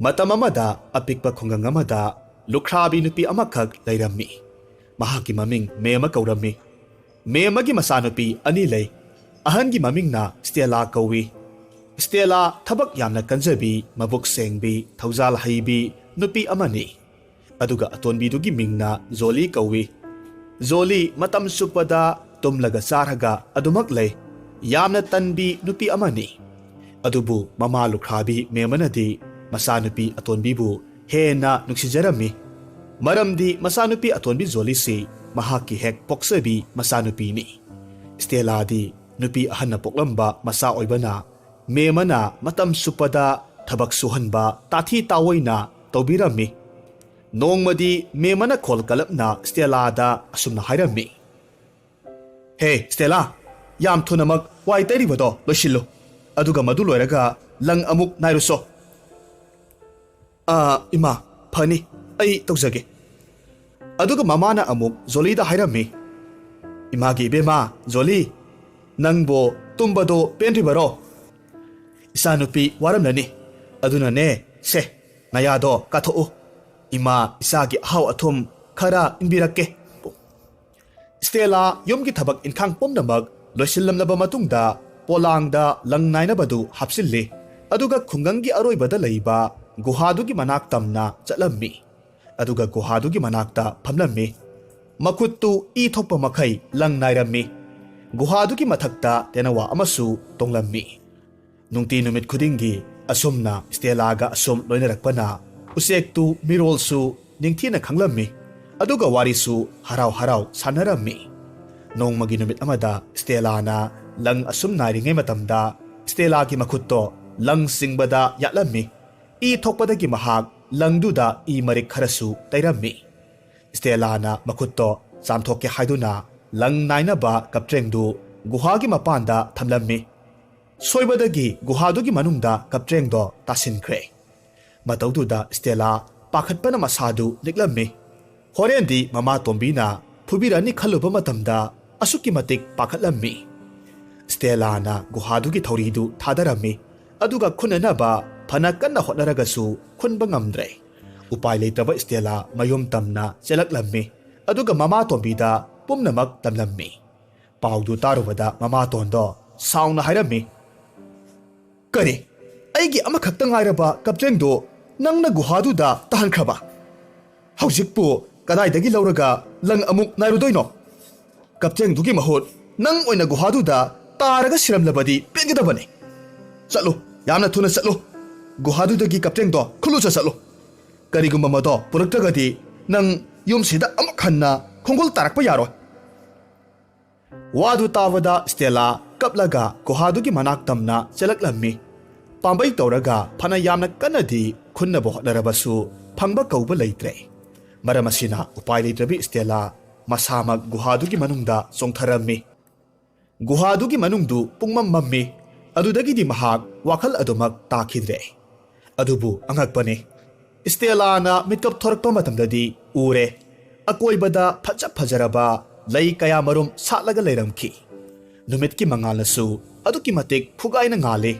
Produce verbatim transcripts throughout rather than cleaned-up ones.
ꯃꯇꯝ ꯑꯃꯗ ꯑꯄꯤꯛꯄ ꯈꯨꯡꯒꯪ ꯑꯃꯗ ꯂꯨꯈ꯭ꯔꯥꯕꯤ ꯅꯨꯄꯤ ꯑꯃꯈꯛ ꯂꯩꯔꯝꯃꯤ꯫ ꯃꯍꯥꯛꯀꯤ ꯃꯃꯤꯡ ꯃꯦꯃ ꯀꯧꯔꯝꯃꯤ꯫ ꯃꯦꯃꯒꯤ ꯃꯆꯥꯅꯨꯄꯤ ꯑꯅꯤ ꯂꯩ꯫ ꯑꯍꯟꯒꯤ ꯃꯃꯤꯡꯅ ꯁ꯭ꯇꯦꯂꯥ ꯀꯧꯏ꯫ ꯁ꯭ꯇꯦꯂꯥ ꯊꯕꯛ ꯌꯥꯝꯅ ꯀꯟꯖꯕꯤ, ꯃꯕꯨꯛ ꯁꯦꯡꯕꯤ, ꯊꯧꯖꯥꯜ ꯍꯩꯕꯤ ꯅꯨꯄꯤ ꯑꯃꯅꯤ꯫ ꯑꯗꯨꯒ ꯑꯇꯣꯟꯕꯤꯗꯨꯒꯤ ꯃꯤꯡꯅ ꯖꯣꯂꯤ ꯀꯧꯏ꯫ ꯖꯣꯂꯤ ꯃꯇꯝ ꯆꯨꯞꯄꯗ ꯇꯨꯝꯂꯒ ꯆꯥꯔꯒ ꯑꯗꯨꯃꯛ ꯂꯩ꯫ ꯌꯥꯝꯅ ꯇꯟꯕꯤ ꯅꯨꯄꯤ ꯑꯃꯅꯤ꯫ ꯑꯗꯨꯕꯨ ꯃꯃꯥ ꯂꯨꯈ꯭ꯔꯥꯕꯤ ꯃꯦꯃꯅꯗꯤ ꯃꯆꯥꯅꯨꯄꯤ ꯑꯇꯣꯟꯕꯤꯕꯨ ꯍꯦꯟꯅ ꯅꯨꯡꯁꯤꯖꯔꯝꯃꯤ꯫ ꯃꯔꯝꯗꯤ ꯃꯆꯥꯅꯨꯄꯤ ꯑꯇꯣꯟꯕꯤ ꯖꯣꯂꯤꯁꯤ ꯃꯍꯥꯛꯀꯤ ꯍꯦꯛ ꯄꯣꯛꯆꯕꯤ ꯃꯆꯥꯅꯨꯄꯤꯅꯤ꯫ ꯁ꯭ꯇꯦꯂꯥꯗꯤ ꯅꯨꯄꯤ ꯑꯍꯟꯅ ꯄꯣꯛꯂꯝꯕ ꯃꯆꯥ ꯑꯣꯏꯕꯅ ꯃꯦꯃꯅ ꯃꯇꯝ ꯆꯨꯞꯄꯗ ꯊꯕꯛ ꯁꯨꯍꯟꯕ, ꯇꯥꯊꯤ ꯇꯥꯑꯣꯏꯅ ꯇꯧꯕꯤꯔꯝꯃꯤ꯫ ꯅꯣꯡꯃꯗꯤ ꯃꯦꯃꯅ ꯈꯣꯜ ꯀꯂꯞꯅ ꯁ꯭ꯇꯦꯂꯥꯗ ꯑꯁꯨꯝꯅ ꯍꯥꯏꯔꯝꯃꯤ, "ꯍꯦ ꯁ꯭ꯇꯦꯂꯥ, ꯌꯥꯝ ꯊꯨꯅꯃꯛ ꯋꯥꯏ ꯇꯩꯔꯤꯕꯗꯣ ꯂꯣꯏꯁꯤꯜꯂꯨ, ꯑꯗꯨꯒ ꯃꯗꯨ ꯂꯣꯏꯔꯒ ꯂꯪ ꯑꯃꯨꯛ ꯅꯥꯏꯔꯨꯁꯣ꯫" "ꯑꯥ, ꯏꯃꯥ, ꯐꯅꯤ, ꯑꯩ ꯇꯧꯖꯒꯦ꯫" ꯑꯗꯨꯒ ꯃꯃꯥꯅ ꯑꯃꯨꯛ ꯖꯣꯂꯤꯗ ꯍꯥꯏꯔꯝꯃꯤ, "ꯏꯃꯥꯒꯤ ꯏꯕꯦꯝꯃ ꯖꯣꯂꯤ, ꯅꯪꯕꯨ ꯇꯨꯝꯕꯗꯣ ꯄꯦꯟꯗ꯭ꯔꯤꯕꯔꯣ? ꯏꯆꯥꯅꯨꯄꯤ ꯋꯥꯔꯝꯂꯅꯤ꯫ ꯑꯗꯨꯅꯅꯦ, ꯁꯦ, ꯅꯌꯥꯗꯣ ꯀꯥꯊꯣꯛꯎ꯫ ꯏꯃꯥ ꯏꯆꯥꯒꯤ ꯑꯍꯥꯎ ꯑꯊꯨꯝ ꯈꯔ ꯏꯟꯕꯤꯔꯛꯀꯦ꯫" ꯁ꯭ꯇꯦꯂꯥ ꯌꯨꯝꯒꯤ ꯊꯕꯛ ꯏꯟꯈꯥꯡ ꯄꯨꯝꯅꯃꯛ ꯂꯣꯏꯁꯤꯜꯂꯝꯂꯕ ꯃꯇꯨꯡꯗ ꯄꯣꯂꯥꯡꯗ ꯂꯪ ꯅꯥꯏꯅꯕꯗꯨ ꯍꯥꯞꯆꯤꯜꯂꯤ꯫ ꯑꯗꯨꯒ ꯈꯨꯡꯒꯪꯒꯤ ꯑꯔꯣꯏꯕꯗ ꯂꯩꯕ ꯒꯨꯍꯥꯗꯨꯒꯤ ꯃꯅꯥꯛ ꯇꯝꯅ ꯆꯠꯂꯝꯃꯤ꯫ ꯑꯗꯨꯒ ꯒꯨꯍꯥꯗꯨꯒꯤ ꯃꯅꯥꯛꯇ ꯐꯝꯂꯝꯃꯤ꯫ ꯃꯈꯨꯠꯇꯨ ꯏ ꯊꯣꯛꯄ ꯃꯈꯩ ꯂꯪ ꯅꯥꯏꯔꯝꯃꯤ꯫ ꯒꯨꯍꯥꯗꯨꯒꯤ ꯃꯊꯛꯇ ꯇꯦꯅꯋꯥ ꯑꯃꯁꯨ ꯇꯣꯡꯂꯝꯃꯤ꯫ ꯅꯨꯡꯇꯤ ꯅꯨꯃꯤꯠ ꯈꯨꯗꯤꯡꯒꯤ ꯑꯁꯨꯝꯅ ꯁ꯭ꯇꯦꯂꯥꯒ ꯑꯁꯨꯝ ꯂꯣꯏꯅꯔꯛꯄꯅ ꯎꯆꯦꯛꯇꯨ ꯃꯤꯔꯣꯜꯁꯨ ꯅꯤꯡꯊꯤꯅ ꯈꯪꯂꯝꯃꯤ, ꯑꯗꯨꯒ ꯋꯥꯔꯤꯁꯨ ꯍꯔꯥꯎ ꯍꯔꯥꯎ ꯁꯥꯟꯅꯔꯝꯃꯤ꯫ ꯅꯣꯡꯃꯒꯤ ꯅꯨꯃꯤꯠ ꯑꯃꯗ ꯁ꯭ꯇꯦꯂꯥꯅ ꯂꯪ ꯑꯁꯨꯝ ꯅꯥꯏꯔꯤꯉꯩ ꯃꯇꯝꯗ ꯁ꯭ꯇꯦꯂꯥꯒꯤ ꯃꯈꯨꯠꯇꯣ ꯂꯪ ꯆꯤꯡꯕꯗ ꯌꯥꯠꯂꯝꯃꯤ꯫ ꯏ ꯊꯣꯛꯄꯗꯒꯤ ꯃꯍꯥꯛ ꯂꯪꯗꯨꯗ ꯏ ꯃꯔꯤꯛ ꯈꯔꯁꯨ ꯇꯩꯔꯝꯃꯤ꯫ ꯁ꯭ꯇꯦꯂꯥꯅ ꯃꯈꯨꯠꯇꯣ ꯆꯥꯝꯊꯣꯛꯀꯦ ꯍꯥꯏꯗꯨꯅ ꯂꯪ ꯅꯥꯏꯅꯕ ꯀꯞꯇ꯭ꯔꯦꯡꯗꯨ ꯒꯨꯍꯥꯒꯤ ꯃꯄꯥꯟꯗ ꯊꯝꯂꯝꯃꯤ꯫ ꯁꯣꯏꯕꯗꯒꯤ ꯒꯨꯍꯥꯗꯨꯒꯤ ꯃꯅꯨꯡꯗ ꯀꯞꯇ꯭ꯔꯦꯡꯗꯣ ꯇꯥꯁꯤꯟꯈ꯭ꯔꯦ꯫ ꯃꯇꯧꯗꯨꯗ ꯁ꯭ꯇꯦꯂꯥ ꯄꯥꯈꯠꯄꯅ ꯃꯁꯥꯗꯨ ꯅꯤꯛꯂꯝꯃꯤ꯫ ꯍꯣꯔꯦꯟꯗꯤ ꯃꯃꯥ ꯇꯣꯝꯕꯤꯅ ꯐꯨꯕꯤꯔꯅꯤ ꯈꯜꯂꯨꯕ ꯃꯇꯝꯗ ꯑꯁꯨꯛꯀꯤ ꯃꯇꯤꯛ ꯄꯥꯈꯠꯂꯝꯃꯤ꯫ ꯁ꯭ꯇꯦꯂꯥꯅ ꯒꯨꯍꯥꯗꯨꯒꯤ ꯊꯧꯔꯤꯗꯨ ꯊꯥꯗꯔꯝꯃꯤ, ꯑꯗꯨꯒ ꯈꯨꯟꯅꯅꯕ ꯐꯅ ꯀꯟꯅ ꯍꯣꯠꯅꯔꯒꯁꯨ ꯈꯨꯟꯕ ꯉꯝꯗ꯭ꯔꯦ꯫ ꯎꯄꯥꯏ ꯂꯩꯇ꯭ꯔꯕ ꯁ꯭ꯇꯦꯂꯥ ꯃꯌꯨꯝ ꯇꯝꯅ ꯆꯦꯜꯂꯛꯂꯝꯃꯤ, ꯑꯗꯨꯒ ꯃꯃꯥꯇꯣꯝꯕꯤꯗ ꯄꯨꯝꯅꯃꯛ ꯇꯝꯂꯝꯃꯤ꯫ ꯄꯥꯎꯗꯨ ꯇꯥꯔꯨꯕꯗ ꯃꯃꯥꯇꯣꯟꯗꯣ ꯁꯥꯎꯅ ꯍꯥꯏꯔꯝꯃꯤ, "ꯀꯔꯤ? ꯑꯩꯒꯤ ꯑꯃꯈꯛꯇ ꯉꯥꯏꯔꯕ ꯀꯞꯆꯦꯡꯗꯨ ꯅꯪꯅ ꯒꯨꯍꯥꯗꯨꯗ ꯇꯥꯍꯟꯈ꯭ꯔꯕ? ꯍꯧꯖꯤꯛꯄꯨ ꯀꯗꯥꯏꯗꯒꯤ ꯂꯧꯔꯒ ꯂꯪ ꯑꯃꯨꯛ ꯅꯥꯏꯔꯨꯗꯣꯏꯅꯣ? ꯀꯞꯆꯦꯡꯗꯨꯒꯤ ꯃꯍꯨꯠ ꯅꯪ ꯑꯣꯏꯅ ꯒꯨꯍꯥꯗꯨꯗ ꯇꯥꯔꯒ ꯁꯤꯔꯝꯂꯕꯗꯤ ꯄꯦꯟꯒꯗꯕꯅꯤ꯫ ꯆꯠꯂꯨ, ꯌꯥꯝꯅ ꯊꯨꯅ ꯆꯠꯂꯨ꯫ ꯒꯨꯍꯥꯗꯨꯗꯒꯤ ꯀꯞꯆꯦꯡꯗꯣ ꯈꯨꯠꯂꯨꯆ ꯆꯠꯂꯨ꯫ ꯀꯔꯤꯒꯨꯝꯕ ꯃꯗꯣ ꯄꯨꯔꯛꯇ꯭ꯔꯒꯗꯤ ꯅꯪ ꯌꯨꯝꯁꯤꯗ ꯑꯃꯨꯛ ꯍꯟꯅ ꯈꯣꯡꯒꯨꯜ ꯇꯥꯔꯛꯄ ꯌꯥꯔꯣꯏ꯫" ꯋꯥꯗꯨ ꯇꯥꯕꯗ ꯁ꯭ꯇꯦꯂꯥ ꯀꯞꯂꯒ ꯒꯨꯍꯥꯗꯨꯒꯤ ꯃꯅꯥꯛ ꯇꯝꯅ ꯆꯦꯜꯂꯛꯂꯝꯃꯤ꯫ ꯄꯥꯝꯕꯩ ꯇꯧꯔꯒ ꯐꯅ ꯌꯥꯝꯅ ꯀꯟꯅꯗꯤ ꯈꯨꯟꯅꯕ ꯍꯣꯠꯅꯔꯕꯁꯨ ꯐꯪꯕ ꯀꯧꯕ ꯂꯩꯇ꯭ꯔꯦ꯫ ꯃꯔꯝ ꯑꯁꯤꯅ ꯎꯄꯥꯏ ꯂꯩꯇ꯭ꯔꯕꯤ ꯁ꯭ꯇꯦꯂꯥ ꯃꯁꯥꯃꯛ ꯒꯨꯍꯥꯗꯨꯒꯤ ꯃꯅꯨꯡꯗ ꯆꯣꯡꯊꯔꯝꯃꯤ꯫ ꯒꯨꯍꯥꯗꯨꯒꯤ ꯃꯅꯨꯡꯗꯨ ꯄꯨꯡꯃꯝ ꯃꯝꯃꯤ꯫ ꯑꯗꯨꯗꯒꯤꯗꯤ ꯃꯍꯥꯛ ꯋꯥꯈꯜ ꯑꯗꯨꯃꯛ ꯇꯥꯈꯤꯗ꯭ꯔꯦ꯫ ꯑꯗꯨꯕꯨ ꯑꯉꯛꯄꯅꯤ, ꯁ꯭ꯇꯦꯂꯥꯅ ꯃꯤꯠꯀꯞ ꯊꯣꯔꯛꯄ ꯃꯇꯝꯗꯗꯤ ꯎꯔꯦ, ꯑꯀꯣꯏꯕꯗ ꯐꯖ ꯐꯖꯔꯕ ꯂꯩ ꯀꯌꯥ ꯃꯔꯨꯝ ꯁꯥꯠꯂꯒ ꯂꯩꯔꯝꯈꯤ꯫ ꯅꯨꯃꯤꯠꯀꯤ ꯃꯉꯥꯜꯅꯁꯨ ꯑꯗꯨꯛꯀꯤ ꯃꯇꯤꯛ ꯐꯨꯒꯥꯏꯅ ꯉꯥꯜꯂꯤ꯫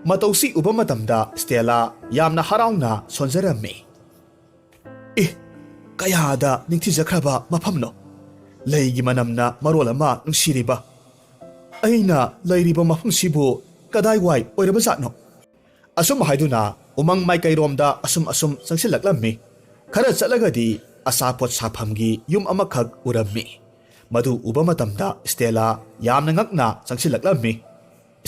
ꯃꯇꯧꯁꯤ ꯎꯕ ꯃꯇꯝꯗ ꯁ꯭ꯇꯦꯂꯥ ꯌꯥꯝꯅ ꯍꯔꯥꯎꯅ ꯁꯣꯟꯖꯔꯝꯃꯤ꯫ "ꯏ, ꯀꯌꯥꯗ ꯅꯤꯡꯊꯤꯖꯈ꯭ꯔꯕ ꯃꯐꯝꯅꯣ! ꯂꯩꯒꯤ ꯃꯅꯝꯅ ꯃꯔꯣꯜ ꯑꯃ ꯅꯨꯡꯁꯤꯔꯤꯕ꯫ ꯑꯩꯅ ꯂꯩꯔꯤꯕ ꯃꯐꯝꯁꯤꯕꯨ ꯀꯗꯥꯏꯋꯥꯏ ꯑꯣꯏꯔꯕꯖꯥꯠꯅꯣ?" ꯑꯁꯨꯝ ꯍꯥꯏꯗꯨꯅ ꯎꯃꯪ ꯃꯥꯏꯀꯩꯔꯣꯝꯗ ꯑꯁꯨꯝ ꯑꯁꯨꯝ ꯆꯪꯁꯤꯜꯂꯛꯂꯝꯃꯤ꯫ ꯈꯔ ꯆꯠꯂꯒꯗꯤ ꯑꯆꯥꯄꯣꯠ ꯁꯥꯐꯝꯒꯤ ꯌꯨꯝ ꯑꯃꯈꯛ ꯎꯔꯝꯃꯤ꯫ ꯃꯗꯨ ꯎꯕ ꯃꯇꯝꯗ ꯁ꯭ꯇꯦꯂꯥ ꯌꯥꯝꯅ ꯉꯛꯅ ꯆꯪꯁꯤꯜꯂꯛꯂꯝꯃꯤ꯫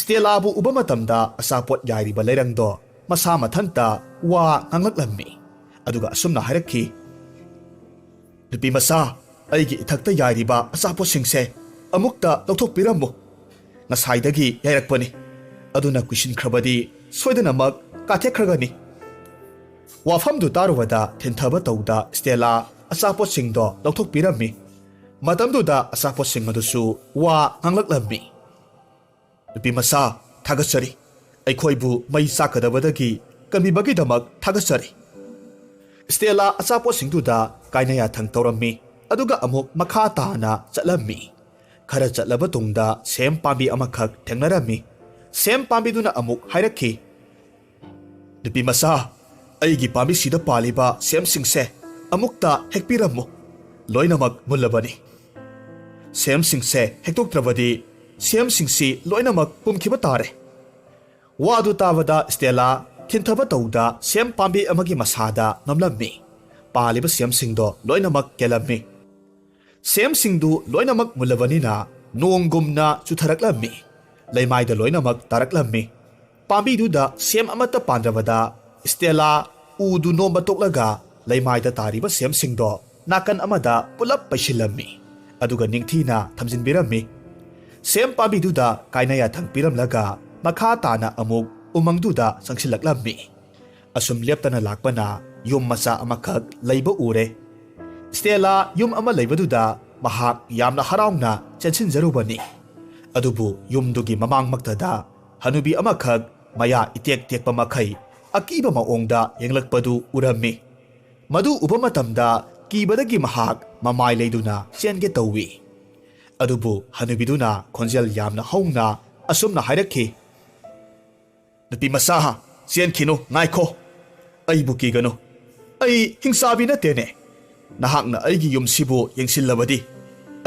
ꯁ꯭ꯇꯦꯂꯥꯕꯨ ꯎꯕ ꯃꯇꯝꯗ ꯑꯆꯥꯄꯣꯠ ꯌꯥꯏꯔꯤꯕ ꯂꯩꯔꯪꯗꯣ ꯃꯁꯥ ꯃꯊꯟꯇ ꯋꯥ ꯉꯥꯡꯂꯛꯂꯝꯃꯤ꯫ ꯑꯗꯨꯒ ꯑꯁꯨꯝꯅ ꯍꯥꯏꯔꯛꯈꯤ, "ꯅꯨꯄꯤ ꯃꯆꯥ, ꯑꯩꯒꯤ ꯏꯊꯛꯇ ꯌꯥꯏꯔꯤꯕ ꯑꯆꯥꯄꯣꯠꯁꯤꯡꯁꯦ ꯑꯃꯨꯛꯇ ꯂꯧꯊꯣꯛꯄꯤꯔꯝꯃꯨ꯫ ꯉꯁꯥꯏꯗꯒꯤ ꯌꯥꯏꯔꯛꯄꯅꯤ꯫ ꯑꯗꯨꯅ ꯀꯨꯏꯁꯤꯟꯈ꯭ꯔꯕꯗꯤ ꯁꯣꯏꯗꯅꯃꯛ ꯀꯥꯊꯦꯛꯈ꯭ꯔꯒꯅꯤ꯫" ꯋꯥꯐꯝꯗꯨ ꯇꯥꯔꯨꯕꯗ ꯊꯦꯟꯊꯕ ꯇꯧꯗ ꯁ꯭ꯇꯦꯂꯥ ꯑꯆꯥꯄꯣꯠꯁꯤꯡꯗꯣ ꯂꯧꯊꯣꯛꯄꯤꯔꯝꯃꯤ꯫ ꯃꯇꯝꯗꯨꯗ ꯑꯆꯥꯄꯣꯠꯁꯤꯡ ꯑꯗꯨꯁꯨ ꯋꯥ ꯉꯥꯡꯂꯛꯂꯝꯃꯤ꯫ "ꯅꯨꯄꯤ ꯃꯆꯥ, ꯊꯥꯒꯠꯆꯔꯤ꯫ ꯑꯩꯈꯣꯏꯕꯨ ꯃꯩ ꯆꯥꯛꯀꯗꯕꯗꯒꯤ ꯀꯟꯕꯤꯕꯒꯤꯗꯃꯛ ꯊꯥꯒꯠꯆꯔꯤ꯫" ꯁ꯭ꯇꯦꯂꯥ ꯑꯆꯥꯄꯣꯠꯁꯤꯡꯗꯨꯗ ꯀꯥꯏꯅ ꯌꯥꯊꯪ ꯇꯧꯔꯝꯃꯤ, ꯑꯗꯨꯒ ꯑꯃꯨꯛ ꯃꯈꯥ ꯇꯥꯅ ꯆꯠꯂꯝꯃꯤ꯫ ꯈꯔ ꯆꯠꯂꯕ ꯇꯨꯡꯗ ꯁꯦꯝ ꯄꯥꯝꯕꯤ ꯑꯃꯈꯛ ꯊꯦꯡꯅꯔꯝꯃꯤ꯫ ꯁꯦꯝ ꯄꯥꯝꯕꯤꯗꯨꯅ ꯑꯃꯨꯛ ꯍꯥꯏꯔꯛꯈꯤ, "ꯅꯨꯄꯤ ꯃꯆꯥ, ꯑꯩꯒꯤ ꯄꯥꯝꯕꯤꯁꯤꯗ ꯄꯥꯜꯂꯤꯕ ꯁꯦꯝꯁꯤꯡꯁꯦ ꯑꯃꯨꯛꯇ ꯍꯦꯛꯄꯤꯔꯝꯃꯨ꯫ ꯂꯣꯏꯅꯃꯛ ꯃꯨꯜꯂꯕꯅꯤ꯫ ꯁꯦꯝꯁꯤꯡꯁꯦ ꯍꯦꯛꯇꯣꯛꯇ꯭ꯔꯕꯗꯤ ꯁꯦꯝꯁꯤꯡꯁꯤ ꯂꯣꯏꯅꯃꯛ ꯄꯨꯝꯈꯤꯕ ꯇꯥꯔꯦ"꯫ ꯋꯥꯗꯨ ꯇꯥꯕꯗ ꯁ꯭ꯇꯦꯂꯥ ꯊꯤꯟꯊꯕ ꯇꯧꯗ ꯁꯦꯝ ꯄꯥꯝꯕꯤ ꯑꯃꯒꯤ ꯃꯁꯥꯗ ꯅꯝꯂꯝꯃꯤ꯫ ꯄꯥꯜꯂꯤꯕ ꯁꯦꯝꯁꯤꯡꯗꯣ ꯂꯣꯏꯅꯃꯛ ꯀꯦꯜꯂꯝꯃꯤ꯫ ꯁꯦꯝꯁꯤꯡꯗꯨ ꯂꯣꯏꯅꯃꯛ ꯃꯨꯜꯂꯕꯅꯤꯅ ꯅꯣꯡꯒꯨꯝꯅ ꯆꯨꯊꯔꯛꯂꯝꯃꯤ꯫ ꯂꯩꯃꯥꯏꯗ ꯂꯣꯏꯅꯃꯛ ꯇꯥꯔꯛꯂꯝꯃꯤ꯫ ꯄꯥꯝꯕꯤꯗꯨꯗ ꯁꯦꯝ ꯑꯃꯠꯇ ꯄꯥꯟꯗ꯭ꯔꯕꯗ ꯁ꯭ꯇꯦꯂꯥ ꯎꯗꯨ ꯅꯣꯝꯕ ꯇꯣꯛꯂꯒ ꯂꯩꯃꯥꯏꯗ ꯇꯥꯔꯤꯕ ꯁꯦꯝꯁꯤꯡꯗꯣ ꯅꯥꯀꯟ ꯑꯃꯗ ꯄꯨꯂꯞ ꯄꯩꯁꯤꯜꯂꯝꯃꯤ꯫ ꯑꯗꯨꯒ ꯅꯤꯡꯊꯤꯅ ꯊꯝꯖꯤꯟꯕꯤꯔꯝꯃꯤ꯫ ꯁꯦꯝ ꯄꯥꯝꯕꯤꯗꯨꯗ ꯀꯥꯏꯅ ꯌꯥꯊꯪ ꯄꯤꯔꯝꯂꯒ ꯃꯈꯥ ꯇꯥꯅ ꯑꯃꯨꯛ ꯎꯃꯪꯗꯨꯗ ꯆꯪꯁꯤꯜꯂꯛꯂꯝꯃꯤ꯫ ꯑꯁꯨꯝ ꯂꯦꯞꯇꯅ ꯂꯥꯛꯄꯅ ꯌꯨꯝ ꯃꯆꯥ ꯑꯃꯈꯛ ꯂꯩꯕ ꯎꯔꯦ꯫ ꯁ꯭ꯇꯦꯂꯥ ꯌꯨꯝ ꯑꯃ ꯂꯩꯕꯗꯨꯗ ꯃꯍꯥꯛ ꯌꯥꯝꯅ ꯍꯔꯥꯎꯅ ꯆꯦꯟꯁꯤꯟꯖꯔꯨꯕꯅꯤ꯫ ꯑꯗꯨꯕꯨ ꯌꯨꯝꯗꯨꯒꯤ ꯃꯃꯥꯡꯃꯛꯇꯗ ꯍꯅꯨꯕꯤ ꯑꯃꯈꯛ ꯃꯌꯥ ꯏꯇꯦꯛ ꯇꯦꯛꯄ ꯃꯈꯩ ꯑꯀꯤꯕ ꯃꯑꯣꯡꯗ ꯌꯦꯡꯂꯛꯄꯗꯨ ꯎꯔꯝꯃꯤ꯫ ꯃꯗꯨ ꯎꯕ ꯃꯇꯝꯗ ꯀꯤꯕꯗꯒꯤ ꯃꯍꯥꯛ ꯃꯃꯥꯏ ꯂꯩꯗꯨꯅ ꯆꯦꯟꯒꯦ ꯇꯧꯏ꯫ ꯑꯗꯨꯕꯨ ꯍꯅꯨꯕꯤꯗꯨꯅ ꯈꯣꯟꯖꯦꯜ ꯌꯥꯝꯅ ꯍꯧꯅ ꯑꯁꯨꯝꯅ ꯍꯥꯏꯔꯛꯈꯤ, "ꯅꯨꯄꯤ ꯃꯆꯥ, ꯆꯦꯟꯈꯤꯅꯨ, ꯉꯥꯏꯈꯣ꯫ ꯑꯩꯕꯨ ꯀꯤꯒꯅꯨ꯫ ꯑꯩ ꯍꯤꯡꯆꯥꯕꯤ ꯅꯠꯇꯦꯅꯦ꯫ ꯅꯍꯥꯛꯅ ꯑꯩꯒꯤ ꯌꯨꯝꯁꯤꯕꯨ ꯌꯦꯡꯁꯤꯜꯂꯕꯗꯤ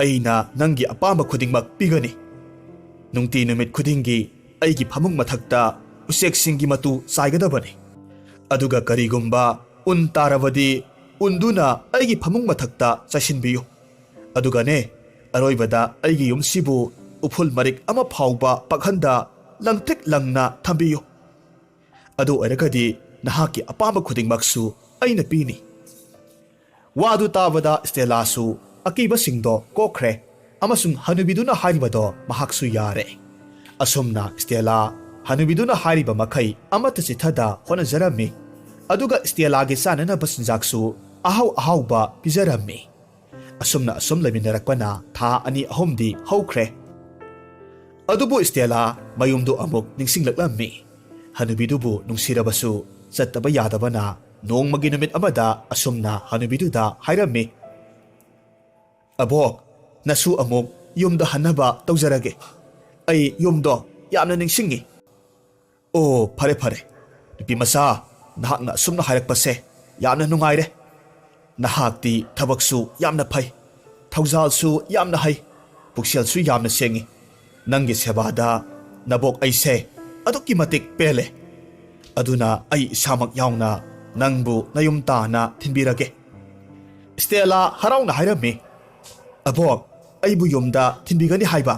ꯑꯩꯅ ꯅꯪꯒꯤ ꯑꯄꯥꯝꯕ ꯈꯨꯗꯤꯡꯃꯛ ꯄꯤꯒꯅꯤ꯫ ꯅꯨꯡꯇꯤ ꯅꯨꯃꯤꯠ ꯈꯨꯗꯤꯡꯒꯤ ꯑꯩꯒꯤ ꯐꯃꯨꯡ ꯃꯊꯛꯇ ꯎꯆꯦꯛꯁꯤꯡꯒꯤ ꯃꯇꯨ ꯆꯥꯏꯒꯗꯕꯅꯤ꯫ ꯑꯗꯨꯒ ꯀꯔꯤꯒꯨꯝꯕ ꯎꯟ ꯇꯥꯔꯕꯗꯤ ꯎꯟꯗꯨꯅ ꯑꯩꯒꯤ ꯐꯃꯨꯡ ꯃꯊꯛꯇ ꯆꯥꯏꯁꯤꯟꯕꯤꯌꯨ꯫ ꯑꯗꯨꯒꯅꯦ, ꯑꯔꯣꯏꯕꯗ ꯑꯩꯒꯤ ꯌꯨꯝꯁꯤꯕꯨ ꯎꯐꯨꯜ ꯃꯔꯤꯛ ꯑꯃ ꯐꯥꯎꯕ ꯄꯛꯍꯟꯗ ꯂꯪꯇ꯭ꯔꯤꯛ ꯂꯪꯅ ꯊꯝꯕꯤꯌꯨ꯫ ꯑꯗꯨ ꯑꯣꯏꯔꯒꯗꯤ ꯅꯍꯥꯛꯀꯤ ꯑꯄꯥꯝꯕ ꯈꯨꯗꯤꯡꯃꯛꯁꯨ ꯑꯩꯅ ꯄꯤꯅꯤ"꯫ ꯋꯥꯗꯨ ꯇꯥꯕꯗ ꯁ꯭ꯇꯦꯂꯥꯁꯨ ꯑꯀꯤꯕꯁꯤꯡꯗꯣ ꯀꯣꯛꯈ꯭ꯔꯦ ꯑꯃꯁꯨꯡ ꯍꯅꯨꯕꯤꯗꯨꯅ ꯍꯥꯏꯔꯤꯕꯗꯣ ꯃꯍꯥꯛꯁꯨ ꯌꯥꯔꯦ꯫ ꯑꯁꯨꯝꯅ ꯁ꯭ꯇꯦꯂꯥ ꯍꯅꯨꯕꯤꯗꯨꯅ ꯍꯥꯏꯔꯤꯕ ꯃꯈꯩ ꯑꯃꯠꯇ ꯆꯤꯠꯊꯗ ꯍꯣꯠꯅꯖꯔꯝꯃꯤ꯫ ꯑꯗꯨꯒ ꯁ꯭ꯇꯦꯂꯥꯒꯤ ꯆꯥꯅꯅꯕ ꯆꯤꯟꯖꯥꯛꯁꯨ ꯑꯍꯥꯎ ꯑꯍꯥꯎꯕ ꯄꯤꯖꯔꯝꯃꯤ꯫ ꯑꯁꯨꯝꯅ ꯑꯁꯨꯝ ꯂꯩꯃꯤꯟꯅꯔꯛꯄꯅ ꯊꯥ ꯑꯅꯤ ꯑꯍꯨꯝꯗꯤ ꯍꯧꯈ꯭ꯔꯦ꯫ ꯑꯗꯨꯕꯨ ꯁ꯭ꯇꯦꯂꯥ ꯃꯌꯨꯝꯗꯨ ꯑꯃꯨꯛ ꯅꯤꯡꯁꯤꯡꯂꯛꯂꯝꯃꯤ꯫ ꯍꯅꯨꯕꯤꯗꯨꯕꯨ ꯅꯨꯡꯁꯤꯔꯕꯁꯨ ꯆꯠꯇꯕ ꯌꯥꯗꯕꯅ ꯅꯣꯡꯃꯒꯤ ꯅꯨꯃꯤꯠ ꯑꯃꯗ ꯑꯁꯨꯝꯅ ꯍꯅꯨꯕꯤꯗꯨꯗ ꯍꯥꯏꯔꯝꯃꯤ, "ꯑꯕꯣꯛ, ꯅꯁꯨ ꯑꯃꯨꯛ ꯌꯨꯝꯗ ꯍꯟꯅꯕ ꯇꯧꯖꯔꯒꯦ꯫ ꯑꯩ ꯌꯨꯝꯗꯣ ꯌꯥꯝꯅ ꯅꯤꯡꯁꯤꯡꯉꯤ"꯫ "ꯑꯣ, ꯐꯔꯦ ꯐꯔꯦ, ꯅꯨꯄꯤ ꯃꯆꯥ, ꯅꯍꯥꯛꯅ ꯑꯁꯨꯝꯅ ꯍꯥꯏꯔꯛꯄꯁꯦ ꯌꯥꯝꯅ ꯅꯨꯡꯉꯥꯏꯔꯦ꯫ ꯅꯍꯥꯛꯇꯤ ꯊꯕꯛꯁꯨ ꯌꯥꯝꯅ ꯐꯩ, ꯊꯧꯖꯥꯜꯁꯨ ꯌꯥꯝꯅ ꯍꯩ, ꯄꯨꯛꯆꯦꯜꯁꯨ ꯌꯥꯝꯅ ꯁꯦꯡꯏ꯫ ꯅꯪꯒꯤ ꯁꯦꯕꯥꯗ ꯅꯕꯣꯛ ꯑꯩꯁꯦ ꯑꯗꯨꯛꯀꯤ ꯃꯇꯤꯛ ꯄꯦꯜꯂꯦ꯫ ꯑꯗꯨꯅ ꯑꯩ ꯏꯁꯥꯃꯛ ꯌꯥꯎꯅ ꯅꯪꯕꯨ ꯅꯌꯨꯝ ꯇꯥꯅ ꯊꯤꯟꯕꯤꯔꯒꯦ꯫ ꯁ꯭ꯇꯦꯂꯥ ꯍꯔꯥꯎꯅ ꯍꯥꯏꯔꯝꯃꯤ, "ꯑꯕꯣꯛ, ꯑꯩꯕꯨ ꯌꯨꯝꯗ ꯊꯤꯟꯕꯤꯒꯅꯤ ꯍꯥꯏꯕ?"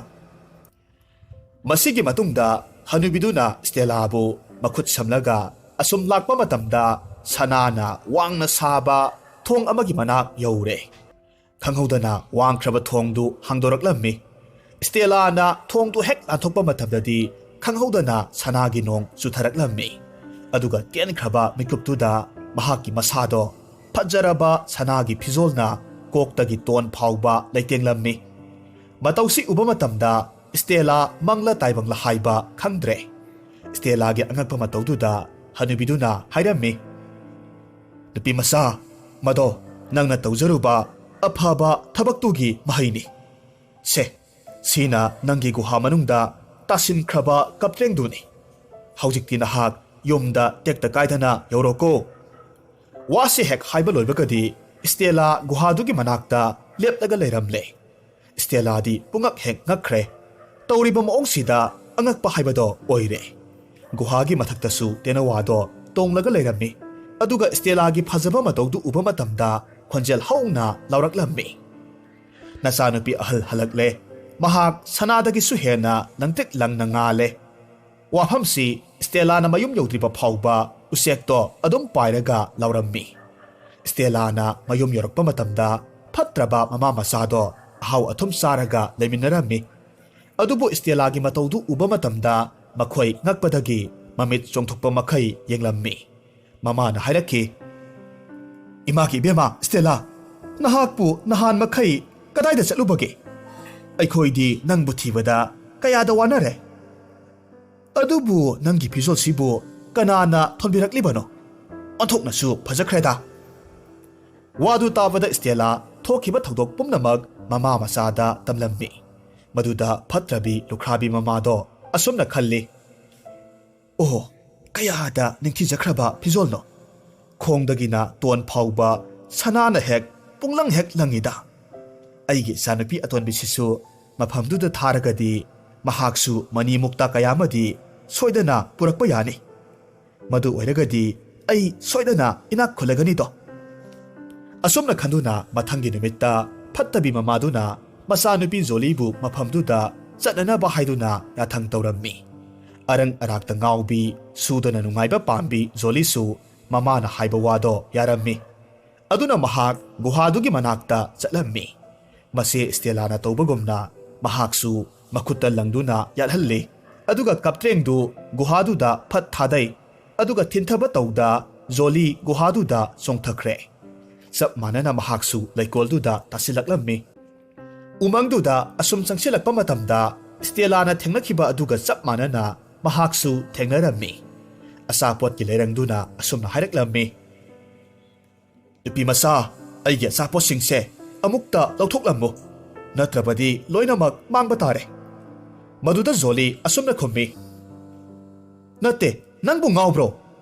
ꯃꯁꯤꯒꯤ ꯃꯇꯨꯡꯗ ꯍꯅꯨꯕꯤꯗꯨꯅ ꯁ꯭ꯇꯦꯂꯥꯕꯨ ꯃꯈꯨꯠ ꯁꯝꯂꯒ ꯑꯁꯨꯝ ꯂꯥꯛꯄ ꯃꯇꯝꯗ, ꯁꯅꯥꯅ ꯋꯥꯡꯅ ꯁꯥꯕ ꯊꯣꯡ ꯑꯃꯒꯤ ꯃꯅꯥꯛ ꯌꯧꯔꯦ꯫ ꯈꯪꯍꯧꯗꯅ ꯋꯥꯡꯈ꯭ꯔꯕ ꯊꯣꯡꯗꯨ ꯍꯥꯡꯗꯣꯔꯛꯂꯝꯃꯤ꯫ ꯁ꯭ꯇꯦꯂꯥꯅ ꯊꯣꯡꯗꯨ ꯍꯦꯛ ꯂꯥꯟꯊꯣꯛꯄ ꯃꯇꯝꯗꯗꯤ, ꯈꯪꯍꯧꯗꯅ ꯁꯅꯥꯒꯤ ꯅꯣꯡ ꯆꯨꯊꯔꯛꯂꯝꯃꯤ꯫ ꯑꯗꯨꯒ ꯇꯦꯟꯈ꯭ꯔꯕ ꯃꯤꯀꯨꯞꯇꯨꯗ ꯃꯍꯥꯛꯀꯤ ꯃꯁꯥꯗꯣ ꯐꯖꯔꯕ ꯁꯅꯥꯒꯤ ꯐꯤꯖꯣꯜꯅ ꯀꯣꯛꯇꯒꯤ ꯇꯣꯟ ꯐꯥꯎꯕ ꯂꯩꯇꯦꯡꯂꯝꯃꯤ꯫ ꯃꯇꯧꯁꯤ ꯎꯕ ꯃꯇꯝꯗ ꯁ꯭ꯇꯦꯂꯥ ꯃꯪꯂ ꯇꯥꯏꯕꯪꯂ ꯍꯥꯏꯕ ꯈꯪꯗ꯭ꯔꯦ꯫ ꯁ꯭ꯇꯦꯂꯥꯒꯤ ꯑꯉꯛꯄ ꯃꯇꯧꯗꯨꯗ ꯍꯅꯨꯕꯤꯗꯨꯅ ꯍꯥꯏꯔꯝꯃꯤ, "ꯅꯨꯄꯤ ꯃꯆꯥ, ꯃꯗꯣ ꯅꯪꯅ ꯇꯧꯖꯔꯨꯕ ꯑꯐꯕ ꯊꯕꯛꯇꯨꯒꯤ ꯃꯍꯩꯅꯤ꯫ ꯁꯦ, ꯁꯤꯅ ꯅꯪꯒꯤ ꯒꯨꯍꯥ ꯃꯅꯨꯡꯗ ꯇꯥꯁꯤꯟꯈ꯭ꯔꯕ ꯀꯞꯇ꯭ꯔꯦꯡꯗꯨꯅꯤ꯫ ꯍꯧꯖꯤꯛꯇꯤ ꯅꯍꯥꯛ ꯌꯨꯝꯗ ꯇꯦꯛꯇ ꯀꯥꯏꯗꯅ ꯌꯧꯔꯣꯀꯣ꯫" ꯋꯥꯁꯤ ꯍꯦꯛ ꯍꯥꯏꯕ ꯂꯣꯏꯕꯒꯗꯤ ꯁ꯭ꯇꯦꯂꯥ ꯒꯨꯍꯥꯗꯨꯒꯤ ꯃꯅꯥꯛꯇ ꯂꯦꯞꯂꯒ ꯂꯩꯔꯝꯂꯦ꯫ ꯁ꯭ꯇꯦꯂꯥꯗꯤ ꯄꯨꯡꯉꯛ ꯍꯦꯛ ꯉꯛꯈ꯭ꯔꯦ꯫ ꯇꯧꯔꯤꯕ ꯃꯑꯣꯡꯁꯤꯗ ꯑꯉꯛꯄ ꯍꯥꯏꯕꯗꯣ ꯑꯣꯏꯔꯦ꯫ ꯒꯨꯍꯥꯒꯤ ꯃꯊꯛꯇꯁꯨ ꯇꯦꯅꯋꯥꯗꯣ ꯇꯣꯡꯂꯒ ꯂꯩꯔꯝꯃꯤ꯫ ꯑꯗꯨꯒ ꯁ꯭ꯇꯦꯂꯥꯒꯤ ꯐꯖꯕ ꯃꯇꯧꯗꯨ ꯎꯕ ꯃꯇꯝꯗ ꯈꯣꯟꯖꯦꯜ ꯍꯧꯅ ꯂꯥꯎꯔꯛꯂꯝꯃꯤ, "ꯅꯆꯥꯅꯨꯄꯤ ꯑꯍꯜ ꯍꯜꯂꯛꯂꯦ꯫ ꯃꯍꯥꯛ ꯁꯅꯥꯗꯒꯤꯁꯨ ꯍꯦꯟꯅ ꯂꯪꯇ꯭ꯔꯤꯛ ꯂꯪꯅ ꯉꯥꯜꯂꯦ꯫" ꯋꯥꯐꯝꯁꯤ ꯁ꯭ꯇꯦꯂꯥꯅ ꯃꯌꯨꯝ ꯌꯧꯗ꯭ꯔꯤꯕ ꯐꯥꯎꯕ ꯎꯆꯦꯛꯇꯣ ꯑꯗꯨꯝ ꯄꯥꯏꯔꯒ ꯂꯥꯎꯔꯝꯃꯤ꯫ ꯁ꯭ꯇꯦꯂꯥꯅ ꯃꯌꯨꯝ ꯌꯧꯔꯛꯄ ꯃꯇꯝꯗ ꯐꯠꯇ꯭ꯔꯕ ꯃꯃꯥ ꯃꯆꯥꯗꯣ ꯑꯍꯥꯎ ꯑꯊꯨꯝ ꯆꯥꯔꯒ ꯂꯩꯃꯤꯟꯅꯔꯝꯃꯤ꯫ ꯑꯗꯨꯕꯨ ꯁ꯭ꯇꯦꯂꯥꯒꯤ ꯃꯇꯧꯗꯨ ꯎꯕ ꯃꯇꯝꯗ ꯃꯈꯣꯏ ꯉꯛꯄꯗꯒꯤ ꯃꯃꯤꯠ ꯆꯣꯡꯊꯣꯛꯄ ꯃꯈꯩ ꯌꯦꯡꯂꯝꯃꯤ꯫ ꯃꯃꯥꯅ ꯍꯥꯏꯔꯛꯈꯤ, "ꯏꯃꯥꯒꯤ ꯏꯕꯦꯝꯃ ꯁ꯭ꯇꯦꯂꯥ, ꯅꯍꯥꯛꯄꯨ ꯅꯍꯥꯟ ꯃꯈꯩ ꯀꯗꯥꯏꯗ ꯆꯠꯂꯨꯕꯒꯦ? ꯑꯩꯈꯣꯏꯗꯤ ꯅꯪꯕꯨ ꯊꯤꯕꯗ ꯀꯌꯥꯗ ꯋꯥꯅꯔꯦ꯫ ꯑꯗꯨꯕꯨ ꯅꯪꯒꯤ ꯐꯤꯖꯣꯜꯁꯤꯕꯨ ꯀꯅꯥꯅ ꯊꯣꯟꯕꯤꯔꯛꯂꯤꯕꯅꯣ? ꯑꯣꯟꯊꯣꯛꯅꯁꯨ ꯐꯖꯈ꯭ꯔꯦꯗ!" ꯋꯥꯗꯨ ꯇꯥꯕꯗ ꯁ꯭ꯇꯦꯂꯥ ꯊꯣꯛꯈꯤꯕ ꯊꯧꯗꯣꯛ ꯄꯨꯝꯅꯃꯛ ꯃꯃꯥ ꯃꯆꯥꯗ ꯇꯝꯂꯝꯃꯤ꯫ ꯃꯗꯨꯗ ꯐꯠꯇ꯭ꯔꯕꯤ ꯂꯨꯈ꯭ꯔꯥꯕꯤ ꯃꯃꯥꯗꯣ ꯑꯁꯨꯝꯅ ꯈꯜꯂꯤ, "ꯑꯣꯍꯣ, ꯀꯌꯥꯗ ꯅꯤꯡꯊꯤꯖꯈ꯭ꯔꯕ ꯐꯤꯖꯣꯜꯅꯣ! ꯈꯣꯡꯗꯒꯤꯅ ꯇꯣꯟ ꯐꯥꯎꯕ ꯁꯅꯥꯅ ꯍꯦꯛ ꯄꯨꯡꯂꯪ ꯍꯦꯛ ꯂꯪꯉꯤꯗ꯫ ꯑꯩꯒꯤ ꯏꯆꯥꯅꯨꯄꯤ ꯑꯇꯣꯟꯕꯤꯁꯤꯁꯨ ꯃꯐꯝꯗꯨꯗ ꯊꯥꯔꯒꯗꯤ ꯃꯍꯥꯛꯁꯨ ꯃꯅꯤ ꯃꯨꯛꯇꯥ ꯀꯌꯥ ꯑꯃꯗꯤ ꯁꯣꯏꯗꯅ ꯄꯨꯔꯛꯄ ꯌꯥꯅꯤ꯫ ꯃꯗꯨ ꯑꯣꯏꯔꯒꯗꯤ ꯑꯩ ꯁꯣꯏꯗꯅ ꯏꯅꯥꯛ ꯈꯨꯜꯂꯒꯅꯤꯗꯣ꯫ ꯑꯁꯨꯝꯅ ꯈꯟꯗꯨꯅ ꯃꯊꯪꯒꯤ ꯅꯨꯃꯤꯠꯇ ꯐꯠꯇꯕꯤ ꯃꯃꯥꯗꯨꯅ ꯃꯆꯥꯅꯨꯄꯤ ꯖꯣꯂꯤꯕꯨ ꯃꯐꯝꯗꯨꯗ ꯆꯠꯅꯅꯕ ꯍꯥꯏꯗꯨꯅ ꯌꯥꯊꯪ ꯇꯧꯔꯝꯃꯤ꯫ ꯑꯔꯪ ꯑꯔꯥꯛꯇ ꯉꯥꯎꯕꯤ, ꯁꯨꯗꯅ ꯅꯨꯡꯉꯥꯏꯕ ꯄꯥꯝꯕꯤ ꯖꯣꯂꯤꯁꯨ ꯃꯃꯥꯅ ꯍꯥꯏꯕ ꯋꯥꯗꯣ ꯌꯥꯔꯝꯃꯤ꯫ ꯑꯗꯨꯅ ꯃꯍꯥꯛ ꯒꯨꯍꯥꯗꯨꯒꯤ ꯃꯅꯥꯛꯇ ꯆꯠꯂꯝꯃꯤ꯫ ꯃꯆꯦ ꯁ꯭ꯇꯦꯂꯥꯅ ꯇꯧꯕꯒꯨꯝꯅ ꯃꯍꯥꯛꯁꯨ ꯃꯈꯨꯠꯇ ꯂꯪꯗꯨꯅ ꯌꯥꯠꯍꯜꯂꯤ꯫ ꯑꯗꯨꯒ ꯀꯞꯇ꯭ꯔꯦꯡꯗꯨ ꯒꯨꯍꯥꯗꯨꯗ ꯐꯠ ꯊꯥꯗꯩ꯫ ꯑꯗꯨꯒ ꯊꯤꯟꯊꯕ ꯇꯧꯗ ꯖꯣꯂꯤ ꯒꯨꯍꯥꯗꯨꯗ ꯆꯣꯡꯊꯈ꯭ꯔꯦ꯫ ꯆꯞ ꯃꯥꯟꯅꯅ ꯃꯍꯥꯛꯁꯨ ꯂꯩꯀꯣꯜꯗꯨꯗ ꯇꯥꯁꯤꯜꯂꯛꯂꯝꯃꯤ꯫ ꯎꯃꯪꯗꯨꯗ ꯑꯁꯨꯝ ꯆꯪꯁꯤꯜꯂꯛꯄ ꯃꯇꯝꯗ ꯁ꯭ꯇꯦꯂꯥꯅ ꯊꯦꯡꯅꯈꯤꯕ ꯑꯗꯨꯒ ꯆꯞ ꯃꯥꯟꯅꯅ ꯃꯍꯥꯛꯁꯨ ꯊꯦꯡꯅꯔꯝꯃꯤ꯫ ꯑꯆꯥꯄꯣꯠꯀꯤ ꯂꯩꯔꯪꯗꯨꯅ ꯑꯁꯨꯝꯅ ꯍꯥꯏꯔꯛꯂꯝꯃꯤ, "ꯅꯨꯄꯤ ꯃꯆꯥ, ꯑꯩꯒꯤ ꯑꯆꯥꯄꯣꯠꯁꯤꯡꯁꯦ ꯑꯃꯨꯛꯇ ꯂꯧꯊꯣꯛꯂꯝꯃꯨ, ꯅꯠꯇ꯭ꯔꯕꯗꯤ ꯂꯣꯏꯅꯃꯛ ꯃꯥꯡꯕ ꯇꯥꯔꯦ꯫" ꯃꯗꯨꯗ ꯖꯣꯂꯤ ꯑꯁꯨꯝꯅ ꯈꯨꯝꯃꯤ, "ꯅꯠꯇꯦ, ꯅꯪꯕꯨ ꯉꯥꯎꯕ꯭ꯔꯣ?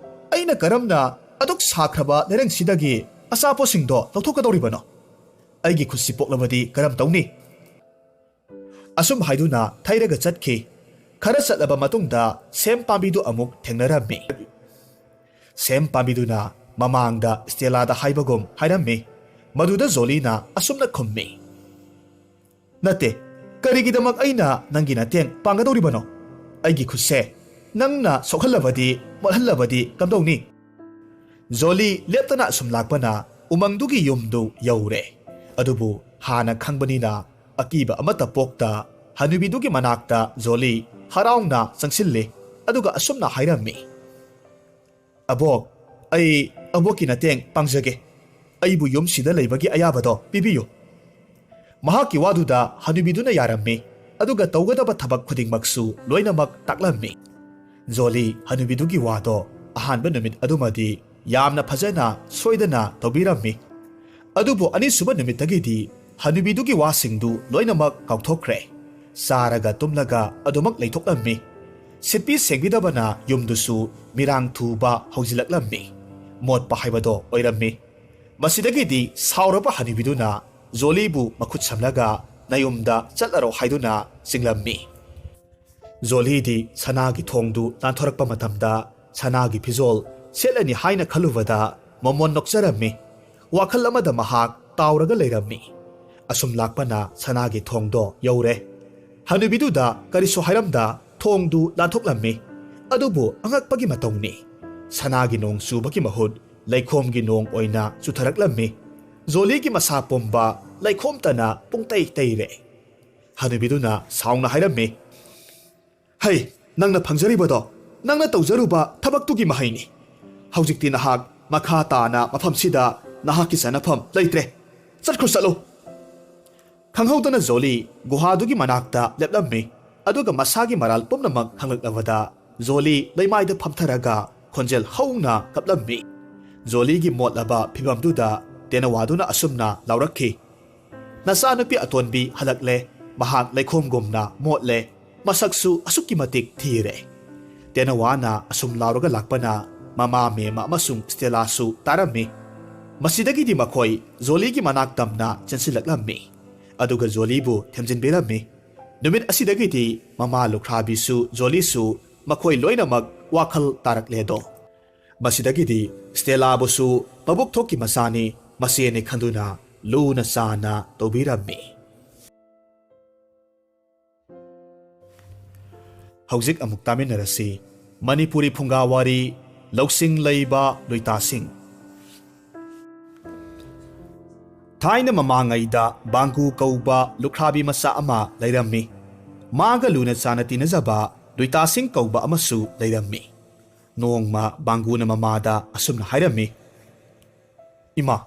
ꯑꯩꯅ ꯀꯔꯝꯅ ꯑꯗꯨꯛ ꯁꯥꯈ꯭ꯔꯕ ꯂꯩꯔꯪꯁꯤꯗꯒꯤ ꯑꯆꯥꯄꯣꯠꯁꯤꯡꯗꯣ ꯂꯧꯊꯣꯛꯀꯗꯧꯔꯤꯕꯅꯣ? ꯑꯩꯒꯤ ꯈꯨꯠꯁꯤ ꯄꯣꯛꯂꯕꯗꯤ ꯀꯔꯝ ꯇꯧꯅꯤ?" ꯑꯁꯨꯝ ꯍꯥꯏꯗꯨꯅ ꯊꯩꯔꯒ ꯆꯠꯈꯤ꯫ ꯈꯔ ꯆꯠꯂꯕ ꯃꯇꯨꯡꯗ ꯁꯦꯝ ꯄꯥꯝꯕꯤꯗꯨ ꯑꯃꯨꯛ ꯊꯦꯡꯅꯔꯝꯃꯤ꯫ ꯁꯦꯝ ꯄꯥꯝꯕꯤꯗꯨꯅ ꯃꯃꯥꯡꯗ ꯁ꯭ꯇꯦꯂꯥꯗ ꯍꯥꯏꯕꯒꯨꯝ ꯍꯥꯏꯔꯝꯃꯤ꯫ ꯃꯗꯨꯗ ꯖꯣꯂꯤꯅ ꯑꯁꯨꯝꯅ ꯈꯨꯝꯃꯤ, "ꯅꯠꯇꯦ, ꯀꯔꯤꯒꯤꯗꯃꯛ ꯑꯩꯅ ꯅꯪꯒꯤ ꯃꯇꯦꯡ ꯄꯥꯡꯒꯗꯧꯔꯤꯕꯅꯣ? ꯑꯩꯒꯤ ꯈꯨꯠꯁꯦ ꯅꯪꯅ ꯁꯣꯛꯍꯜꯂꯕꯗꯤ, ꯃꯣꯠꯍꯜꯂꯕꯗꯤ ꯀꯝꯗꯧꯅꯤ?" ꯖꯣꯂꯤ ꯂꯦꯞꯇꯅ ꯑꯁꯨꯝ ꯂꯥꯛꯄꯅ ꯎꯃꯪꯗꯨꯒꯤ ꯌꯨꯝꯗꯨ ꯌꯧꯔꯦ꯫ ꯑꯗꯨꯕꯨ ꯍꯥꯟꯅ ꯈꯪꯕꯅꯤꯅ ꯑꯀꯤꯕ ꯑꯃꯠꯇ ꯄꯣꯛꯇ ꯍꯅꯨꯕꯤꯗꯨꯒꯤ ꯃꯅꯥꯛꯇ ꯖꯣꯂꯤ ꯍꯔꯥꯎꯅ ꯆꯪꯁꯤꯜꯂꯤ꯫ ꯑꯗꯨꯒ ꯑꯁꯨꯝꯅ ꯍꯥꯏꯔꯝꯃꯤ, "ꯑꯕꯣꯛ, ꯑꯩ ꯑꯕꯣꯛꯀꯤ ꯃꯇꯦꯡ ꯄꯥꯡꯖꯒꯦ꯫ ꯑꯩꯕꯨ ꯌꯨꯝꯁꯤꯗ ꯂꯩꯕꯒꯤ ꯑꯌꯥꯕꯗꯣ ꯄꯤꯕꯤꯌꯨ꯫" ꯃꯍꯥꯛꯀꯤ ꯋꯥꯗꯨꯗ ꯍꯅꯨꯕꯤꯗꯨꯅ ꯌꯥꯔꯝꯃꯤ꯫ ꯑꯗꯨꯒ ꯇꯧꯒꯗꯕ ꯊꯕꯛ ꯈꯨꯗꯤꯡꯃꯛꯁꯨ ꯂꯣꯏꯅꯃꯛ ꯇꯥꯛꯂꯝꯃꯤ꯫ ꯖꯣꯂꯤ ꯍꯅꯨꯕꯤꯗꯨꯒꯤ ꯋꯥꯗꯣ ꯑꯍꯥꯟꯕ ꯅꯨꯃꯤꯠ ꯑꯗꯨꯃꯗꯤ ꯌꯥꯝꯅ ꯐꯖꯅ ꯁꯣꯏꯗꯅ ꯇꯧꯕꯤꯔꯝꯃꯤ꯫ ꯑꯗꯨꯕꯨ ꯑꯅꯤꯁꯨꯕ ꯅꯨꯃꯤꯠꯇꯒꯤꯗꯤ ꯍꯅꯨꯕꯤꯗꯨꯒꯤ ꯋꯥꯁꯤꯡꯗꯨ ꯂꯣꯏꯅꯃꯛ ꯀꯥꯎꯊꯣꯛꯈ꯭ꯔꯦ꯫ ꯆꯥꯔꯒ ꯇꯨꯝꯂꯒ ꯑꯗꯨꯃꯛ ꯂꯩꯊꯣꯛꯂꯝꯃꯤ꯫ ꯁꯤꯠꯄꯤ ꯁꯦꯡꯕꯤꯗꯕꯅ ꯌꯨꯝꯗꯨꯁꯨ ꯃꯤꯔꯥꯡ ꯊꯨꯕ ꯍꯧꯖꯤꯜꯂꯛꯂꯝꯃꯤ꯫ ꯃꯣꯠꯄ ꯍꯥꯏꯕꯗꯣ ꯑꯣꯏꯔꯝꯃꯤ꯫ ꯃꯁꯤꯗꯒꯤꯗꯤ ꯁꯥꯎꯔꯕ ꯍꯅꯨꯕꯤꯗꯨꯅ ꯖꯣꯂꯤꯕꯨ ꯃꯈꯨꯠ ꯁꯝꯂꯒ ꯅꯌꯨꯝꯗ ꯆꯠꯂꯔꯣ ꯍꯥꯏꯗꯨꯅ ꯆꯤꯡꯂꯝꯃꯤ꯫ ꯖꯣꯂꯤꯗꯤ ꯁꯅꯥꯒꯤ ꯊꯣꯡꯗꯨ ꯂꯥꯟꯊꯣꯔꯛꯄ ꯃꯇꯝꯗ ꯁꯅꯥꯒꯤ ꯐꯤꯖꯣꯜ ꯁꯦꯠꯂꯅꯤ ꯍꯥꯏꯅ ꯈꯜꯂꯨꯕꯗ ꯃꯃꯣꯟ ꯅꯣꯛꯆꯔꯝꯃꯤ꯫ ꯋꯥꯈꯜ ꯑꯃꯗ ꯃꯍꯥꯛ ꯇꯥꯎꯔꯒ ꯂꯩꯔꯝꯃꯤ꯫ ꯑꯁꯨꯝ ꯂꯥꯛꯄꯅ ꯁꯅꯥꯒꯤ ꯊꯣꯡꯗꯣ ꯌꯧꯔꯦ꯫ ꯍꯅꯨꯕꯤꯗꯨꯗ ꯀꯔꯤꯁꯨ ꯍꯥꯏꯔꯝꯗ ꯊꯣꯡꯗꯨ ꯂꯥꯟꯊꯣꯛꯂꯝꯃꯤ꯫ ꯑꯗꯨꯕꯨ ꯑꯉꯛꯄꯒꯤ ꯃꯇꯧꯅꯤ꯫ ꯁꯅꯥꯒꯤ ꯅꯣꯡ ꯆꯨꯕꯒꯤ ꯃꯍꯨꯠ ꯂꯩꯈꯣꯝꯒꯤ ꯅꯣꯡ ꯑꯣꯏꯅ ꯆꯨꯊꯔꯛꯂꯝꯃꯤ꯫ ꯖꯣꯂꯤꯒꯤ ꯃꯁꯥ ꯄꯨꯝꯕ ꯂꯩꯈꯣꯝꯇꯅ ꯄꯨꯡꯇꯩ ꯇꯩꯔꯦ꯫ ꯍꯅꯨꯕꯤꯗꯨꯅ ꯁꯥꯎꯅ ꯍꯥꯏꯔꯝꯃꯤ, "ꯍꯩ, ꯅꯪꯅ ꯐꯪꯖꯔꯤꯕꯗꯣ ꯅꯪꯅ ꯇꯧꯖꯔꯨꯕ ꯊꯕꯛꯇꯨꯒꯤ ꯃꯍꯩꯅꯤ꯫ ꯍꯧꯖꯤꯛꯇꯤ ꯅꯍꯥꯛ ꯃꯈꯥ ꯇꯥꯅ ꯃꯐꯝꯁꯤꯗ ꯅꯍꯥꯛꯀꯤ ꯆꯠꯅꯐꯝ ꯂꯩꯇ꯭ꯔꯦ꯫ ꯆꯠꯈ꯭ꯔꯣ, ꯆꯠꯂꯣ!" ꯈꯪꯍꯧꯗꯅ ꯖꯣꯂꯤ ꯒꯨꯍꯥꯗꯨꯒꯤ ꯃꯅꯥꯛꯇ ꯂꯦꯞꯂꯝꯃꯤ꯫ ꯑꯗꯨꯒ ꯃꯁꯥꯒꯤ ꯃꯔꯥꯜ ꯄꯨꯝꯅꯃꯛ ꯈꯪꯂꯛꯂꯕꯗ ꯖꯣꯂꯤ ꯂꯩꯃꯥꯏꯗ ꯐꯝꯊꯔꯒ ꯈꯣꯟꯖꯦꯜ ꯍꯧꯅ ꯀꯞꯂꯝꯃꯤ꯫ ꯖꯣꯂꯤꯒꯤ ꯃꯣꯠꯂꯕ ꯐꯤꯚꯝꯗꯨꯗ ꯇꯦꯅꯋꯥꯗꯨꯅ ꯑꯁꯨꯝꯅ ꯂꯥꯎꯔꯛꯈꯤ, "ꯅꯆꯥꯅꯨꯄꯤ ꯑꯇꯣꯟꯕꯤ ꯍꯜꯂꯛꯂꯦ꯫ ꯃꯍꯥꯛ ꯂꯩꯈꯣꯝꯒꯨꯝꯅ ꯃꯣꯠꯂꯦ꯫ ꯃꯁꯛꯁꯨ ꯑꯁꯨꯛꯀꯤ ꯃꯇꯤꯛ ꯊꯤꯔꯦ꯫" ꯇꯦꯅꯋꯥꯅ ꯑꯁꯨꯝ ꯂꯥꯎꯔꯒ ꯂꯥꯛꯄꯅ ꯃꯃꯥ ꯃꯦꯃ ꯑꯃꯁꯨꯡ ꯁ꯭ꯇꯦꯂꯥꯁꯨ ꯇꯥꯔꯝꯃꯤ꯫ ꯃꯁꯤꯗꯒꯤꯗꯤ ꯃꯈꯣꯏ ꯖꯣꯂꯤꯒꯤ ꯃꯅꯥꯛ ꯇꯝꯅ ꯆꯦꯟꯁꯤꯜꯂꯛꯂꯝꯃꯤ꯫ ꯑꯗꯨꯒ ꯖꯣꯂꯤꯕꯨ ꯊꯦꯝꯖꯤꯟꯕꯤꯔꯝꯃꯤ꯫ ꯅꯨꯃꯤꯠ ꯑꯁꯤꯗꯒꯤꯗꯤ ꯃꯃꯥ ꯂꯨꯈ꯭ꯔꯥꯕꯤꯁꯨ ꯖꯣꯂꯤꯁꯨ ꯃꯈꯣꯏ ꯂꯣꯏꯅꯃꯛ ꯋꯥꯈꯜ ꯇꯥꯔꯛꯂꯦꯗꯣ꯫ ꯃꯁꯤꯗꯒꯤꯗꯤ ꯁ꯭ꯇꯦꯂꯥꯕꯨꯁꯨ ꯃꯕꯨꯛ ꯊꯣꯛꯀꯤ ꯃꯆꯥꯅꯤ, ꯃꯆꯦꯅꯤ ꯈꯟꯗꯨꯅ ꯂꯨꯅ ꯆꯥꯟꯅ ꯇꯧꯕꯤꯔꯝꯃꯤ꯫ ꯍꯧꯖꯤꯛ ꯑꯃꯨꯛ ꯇꯥꯃꯤꯟꯅꯔꯁꯤ ꯃꯅꯤꯄꯨꯔꯤ ꯐꯨꯡꯒꯥ ꯋꯥꯔꯤ, ꯂꯧꯁꯤꯡ ꯂꯩꯕ ꯂꯨꯏꯇꯥꯁꯤꯡ꯫ ꯊꯥꯏꯅ ꯃꯃꯥꯡꯉꯩꯗ ꯕꯥꯡꯒꯨ ꯀꯧꯕ ꯂꯨꯈ꯭ꯔꯥꯕꯤ ꯃꯆꯥ ꯑꯃ ꯂꯩꯔꯝꯃꯤ꯫ ꯃꯥꯒ ꯂꯨꯅ ꯆꯥꯟꯅ ꯇꯤꯟꯅꯖꯕ ꯂꯨꯏꯇꯥꯁꯤꯡ ꯀꯧꯕ ꯑꯃꯁꯨ ꯂꯩꯔꯝꯃꯤ꯫ ꯅꯣꯡꯃ ꯕꯥꯡꯒꯨꯅ ꯃꯃꯥꯗ ꯑꯁꯨꯝꯅ ꯍꯥꯏꯔꯝꯃꯤ, "ꯏꯃꯥ,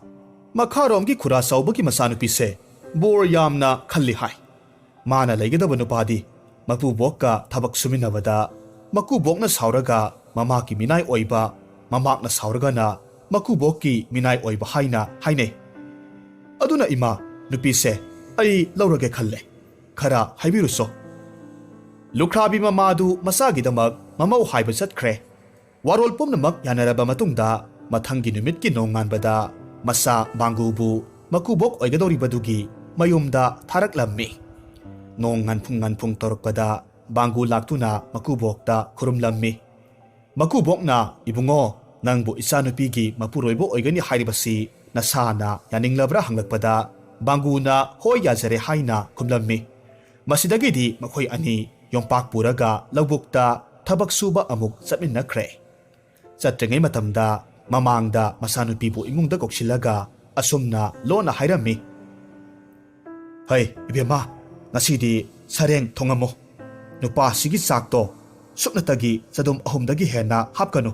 ꯃꯈꯥꯔꯣꯝꯒꯤ ꯈꯨꯔꯥ ꯆꯥꯎꯕꯒꯤ ꯃꯆꯥꯅꯨꯄꯤꯁꯦ ꯕꯣꯔ ꯌꯥꯝꯅ ꯈꯜꯂꯤ ꯍꯥꯏ꯫ ꯃꯥꯅ ꯂꯩꯒꯗꯕ ꯅꯨꯄꯥꯗꯤ ꯃꯄꯨꯕꯣꯛꯀ ꯊꯕꯛ ꯁꯨꯃꯤꯟꯅꯕꯗ ꯃꯀꯨꯕꯣꯛꯅ ꯁꯥꯎꯔꯒ ꯃꯃꯥꯛꯀꯤ ꯃꯤꯅꯥꯏ ꯑꯣꯏꯕ, ꯃꯃꯥꯛꯅ ꯁꯥꯎꯔꯒꯅ ꯃꯀꯨꯕꯣꯛꯀꯤ ꯃꯤꯅꯥꯏ ꯑꯣꯏꯕ ꯍꯥꯏꯅ ꯍꯥꯏꯅꯩ꯫ ꯑꯗꯨꯅ ꯏꯃꯥ, ꯅꯨꯄꯤꯁꯦ ꯑꯩ ꯂꯧꯔꯒꯦ ꯈꯜꯂꯦ꯫ ꯈꯔ ꯍꯥꯏꯕꯤꯔꯨꯁꯣ꯫" ꯂꯨꯈ꯭ꯔꯥꯕꯤ ꯃꯃꯥꯗꯨ ꯃꯆꯥꯒꯤꯗꯃꯛ ꯃꯃꯧ ꯍꯥꯏꯕ ꯆꯠꯈ꯭ꯔꯦ꯫ ꯋꯥꯔꯣꯜ ꯄꯨꯝꯅꯃꯛ ꯌꯥꯅꯔꯕ ꯃꯇꯨꯡꯗ, ꯃꯊꯪꯒꯤ ꯅꯨꯃꯤꯠꯀꯤ ꯅꯣꯡꯉꯥꯟꯕꯗ ꯃꯆꯥ ꯕꯥꯡꯒꯨꯕꯨ ꯃꯀꯨꯕꯣꯛ ꯑꯣꯏꯒꯗꯧꯔꯤꯕꯗꯨꯒꯤ ꯃꯌꯨꯝꯗ ꯊꯥꯔꯛꯂꯝꯃꯤ꯫ ꯅꯣꯡ ꯉꯥꯟꯐꯨꯡ ꯉꯥꯟꯐꯨꯡ ꯇꯧꯔꯛꯄꯗ ꯕꯥꯡꯒꯨ ꯂꯥꯛꯇꯨꯅ ꯃꯀꯨꯕꯣꯛꯇ ꯈꯨꯔꯨꯝꯂꯝꯃꯤ꯫ ꯃꯀꯨꯕꯣꯛꯅ, "ꯏꯕꯨꯡꯉꯣ, ꯅꯪꯕꯨ ꯏꯆꯥꯅꯨꯄꯤꯒꯤ ꯃꯄꯨꯔꯣꯏꯕ ꯑꯣꯏꯒꯅꯤ ꯍꯥꯏꯔꯤꯕꯁꯤ ꯅꯁꯥꯅ ꯌꯥꯅꯤꯡꯂꯕ꯭ꯔꯥ?" ꯍꯪꯂꯛꯄꯗ, ꯕꯥꯡꯒꯨꯅ, "ꯍꯣꯏ, ꯌꯥꯖꯔꯦ" ꯍꯥꯏꯅ ꯈꯨꯝꯂꯝꯃꯤ꯫ ꯃꯁꯤꯗꯒꯤꯗꯤ ꯃꯈꯣꯏ ꯑꯅꯤ ꯌꯣꯝꯄꯥꯛ ꯄꯨꯔꯒ ꯂꯧꯕꯨꯛꯇ ꯊꯕꯛ ꯁꯨꯕ ꯑꯃꯨꯛ ꯆꯠꯃꯤꯟꯅꯈ꯭ꯔꯦ꯫ ꯆꯠꯇ꯭ꯔꯤꯉꯩ ꯃꯇꯝꯗ ꯃꯃꯥꯡꯗ ꯃꯆꯥꯅꯨꯄꯤꯕꯨ ꯏꯃꯨꯡꯗ ꯀꯧꯁꯤꯜꯂꯒ ꯑꯁꯨꯝꯅ ꯂꯣꯟꯅ ꯍꯥꯏꯔꯝꯃꯤ, "ꯍꯩ, ꯏꯕꯦꯝꯃ, ꯉꯁꯤꯗꯤ ꯁꯔꯦꯡ ꯊꯣꯡꯉꯝꯃꯣ꯫ ꯅꯨꯄꯥꯁꯤꯒꯤ ꯆꯥꯛꯇꯣ ꯁꯨꯞꯅꯇꯒꯤ ꯆꯗꯨꯝ ꯑꯍꯨꯝꯗꯒꯤ ꯍꯦꯟꯅ ꯍꯥꯞꯀꯅꯨ꯫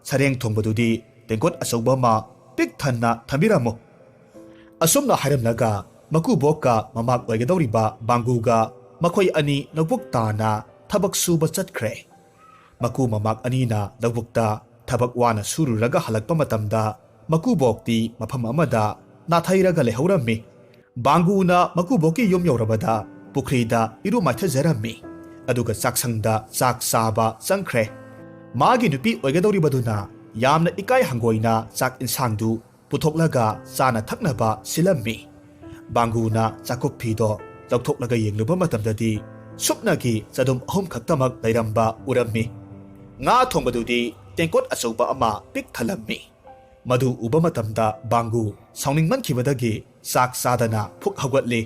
ꯁꯔꯦꯡ ꯊꯣꯡꯕꯗꯨꯗꯤ ꯇꯦꯡꯀꯣꯠ ꯑꯆꯧꯕ ꯑꯃ ꯄꯤꯛ ꯊꯟꯅ ꯊꯝꯕꯤꯔꯝꯃꯨ"꯫ ꯑꯁꯨꯝꯅ ꯍꯥꯏꯔꯝꯂꯒ ꯃꯀꯨꯕꯣꯛꯀ ꯃꯃꯥꯛ ꯑꯣꯏꯒꯗꯧꯔꯤꯕ ꯕꯥꯡꯒꯨꯒ ꯃꯈꯣꯏ ꯑꯅꯤ ꯂꯧꯕꯨꯛ ꯇꯥꯅ ꯊꯕꯛ ꯁꯨꯕ ꯆꯠꯈ꯭ꯔꯦ꯫ ꯃꯀꯨ ꯃꯃꯥꯛ ꯑꯅꯤꯅ ꯂꯧꯕꯨꯛꯇ ꯊꯕꯛ ꯋꯥꯅ ꯁꯨꯔꯨꯔꯒ ꯍꯜꯂꯛꯄ ꯃꯇꯝꯗ, ꯃꯀꯨꯕꯣꯛꯇꯤ ꯃꯐꯝ ꯑꯃꯗ ꯅꯥꯊꯩꯔꯒ ꯂꯩꯍꯧꯔꯝꯃꯤ꯫ ꯕꯥꯡꯒꯨꯅ ꯃꯀꯨꯕꯣꯛꯀꯤ ꯌꯨꯝ ꯌꯧꯔꯕꯗ ꯄꯨꯈ꯭ꯔꯤꯗ ꯏꯔꯨ ꯃꯥꯏꯊꯖꯔꯝꯃꯤ꯫ ꯑꯗꯨꯒ ꯆꯥꯛꯁꯪꯗ ꯆꯥꯛ ꯆꯥꯕ ꯆꯪꯈ꯭ꯔꯦ꯫ ꯃꯥꯒꯤ ꯅꯨꯄꯤ ꯑꯣꯏꯒꯗꯧꯔꯤꯕꯗꯨꯅ ꯌꯥꯝꯅ ꯏꯀꯥꯏ ꯍꯪꯒꯣꯏꯅ ꯆꯥꯛ ꯏꯟꯁꯥꯡꯗꯨ ꯄꯨꯊꯣꯛꯂꯒ ꯆꯥꯅ ꯊꯛꯅꯕ ꯁꯤꯜꯂꯝꯃꯤ꯫ ꯕꯥꯡꯒꯨꯅ ꯆꯥꯛꯀꯨꯞ ꯐꯤꯗꯣ ꯂꯧꯊꯣꯛꯂꯒ ꯌꯦꯡꯂꯨꯕ ꯃꯇꯝꯗꯗꯤ, ꯁꯨꯞꯅꯒꯤ ꯆꯗꯨꯝ ꯑꯍꯨꯝ ꯈꯛꯇꯃꯛ ꯂꯩꯔꯝꯕ ꯎꯔꯝꯃꯤ꯫ ꯉꯥ ꯊꯣꯡꯕꯗꯨꯗꯤ ꯇꯦꯡꯀꯣꯠ ꯑꯆꯧꯕ ꯑꯃ ꯄꯤꯛ ꯊꯜꯂꯝꯃꯤ꯫ ꯃꯗꯨ ꯎꯕ ꯃꯇꯝꯗ ꯕꯥꯡꯒꯨ ꯁꯥꯎꯅꯤꯡꯃꯟꯈꯤꯕꯗꯒꯤ ꯆꯥꯛ ꯆꯥꯗꯅ ꯐꯨꯛ ꯍꯧꯒꯠꯂꯤ꯫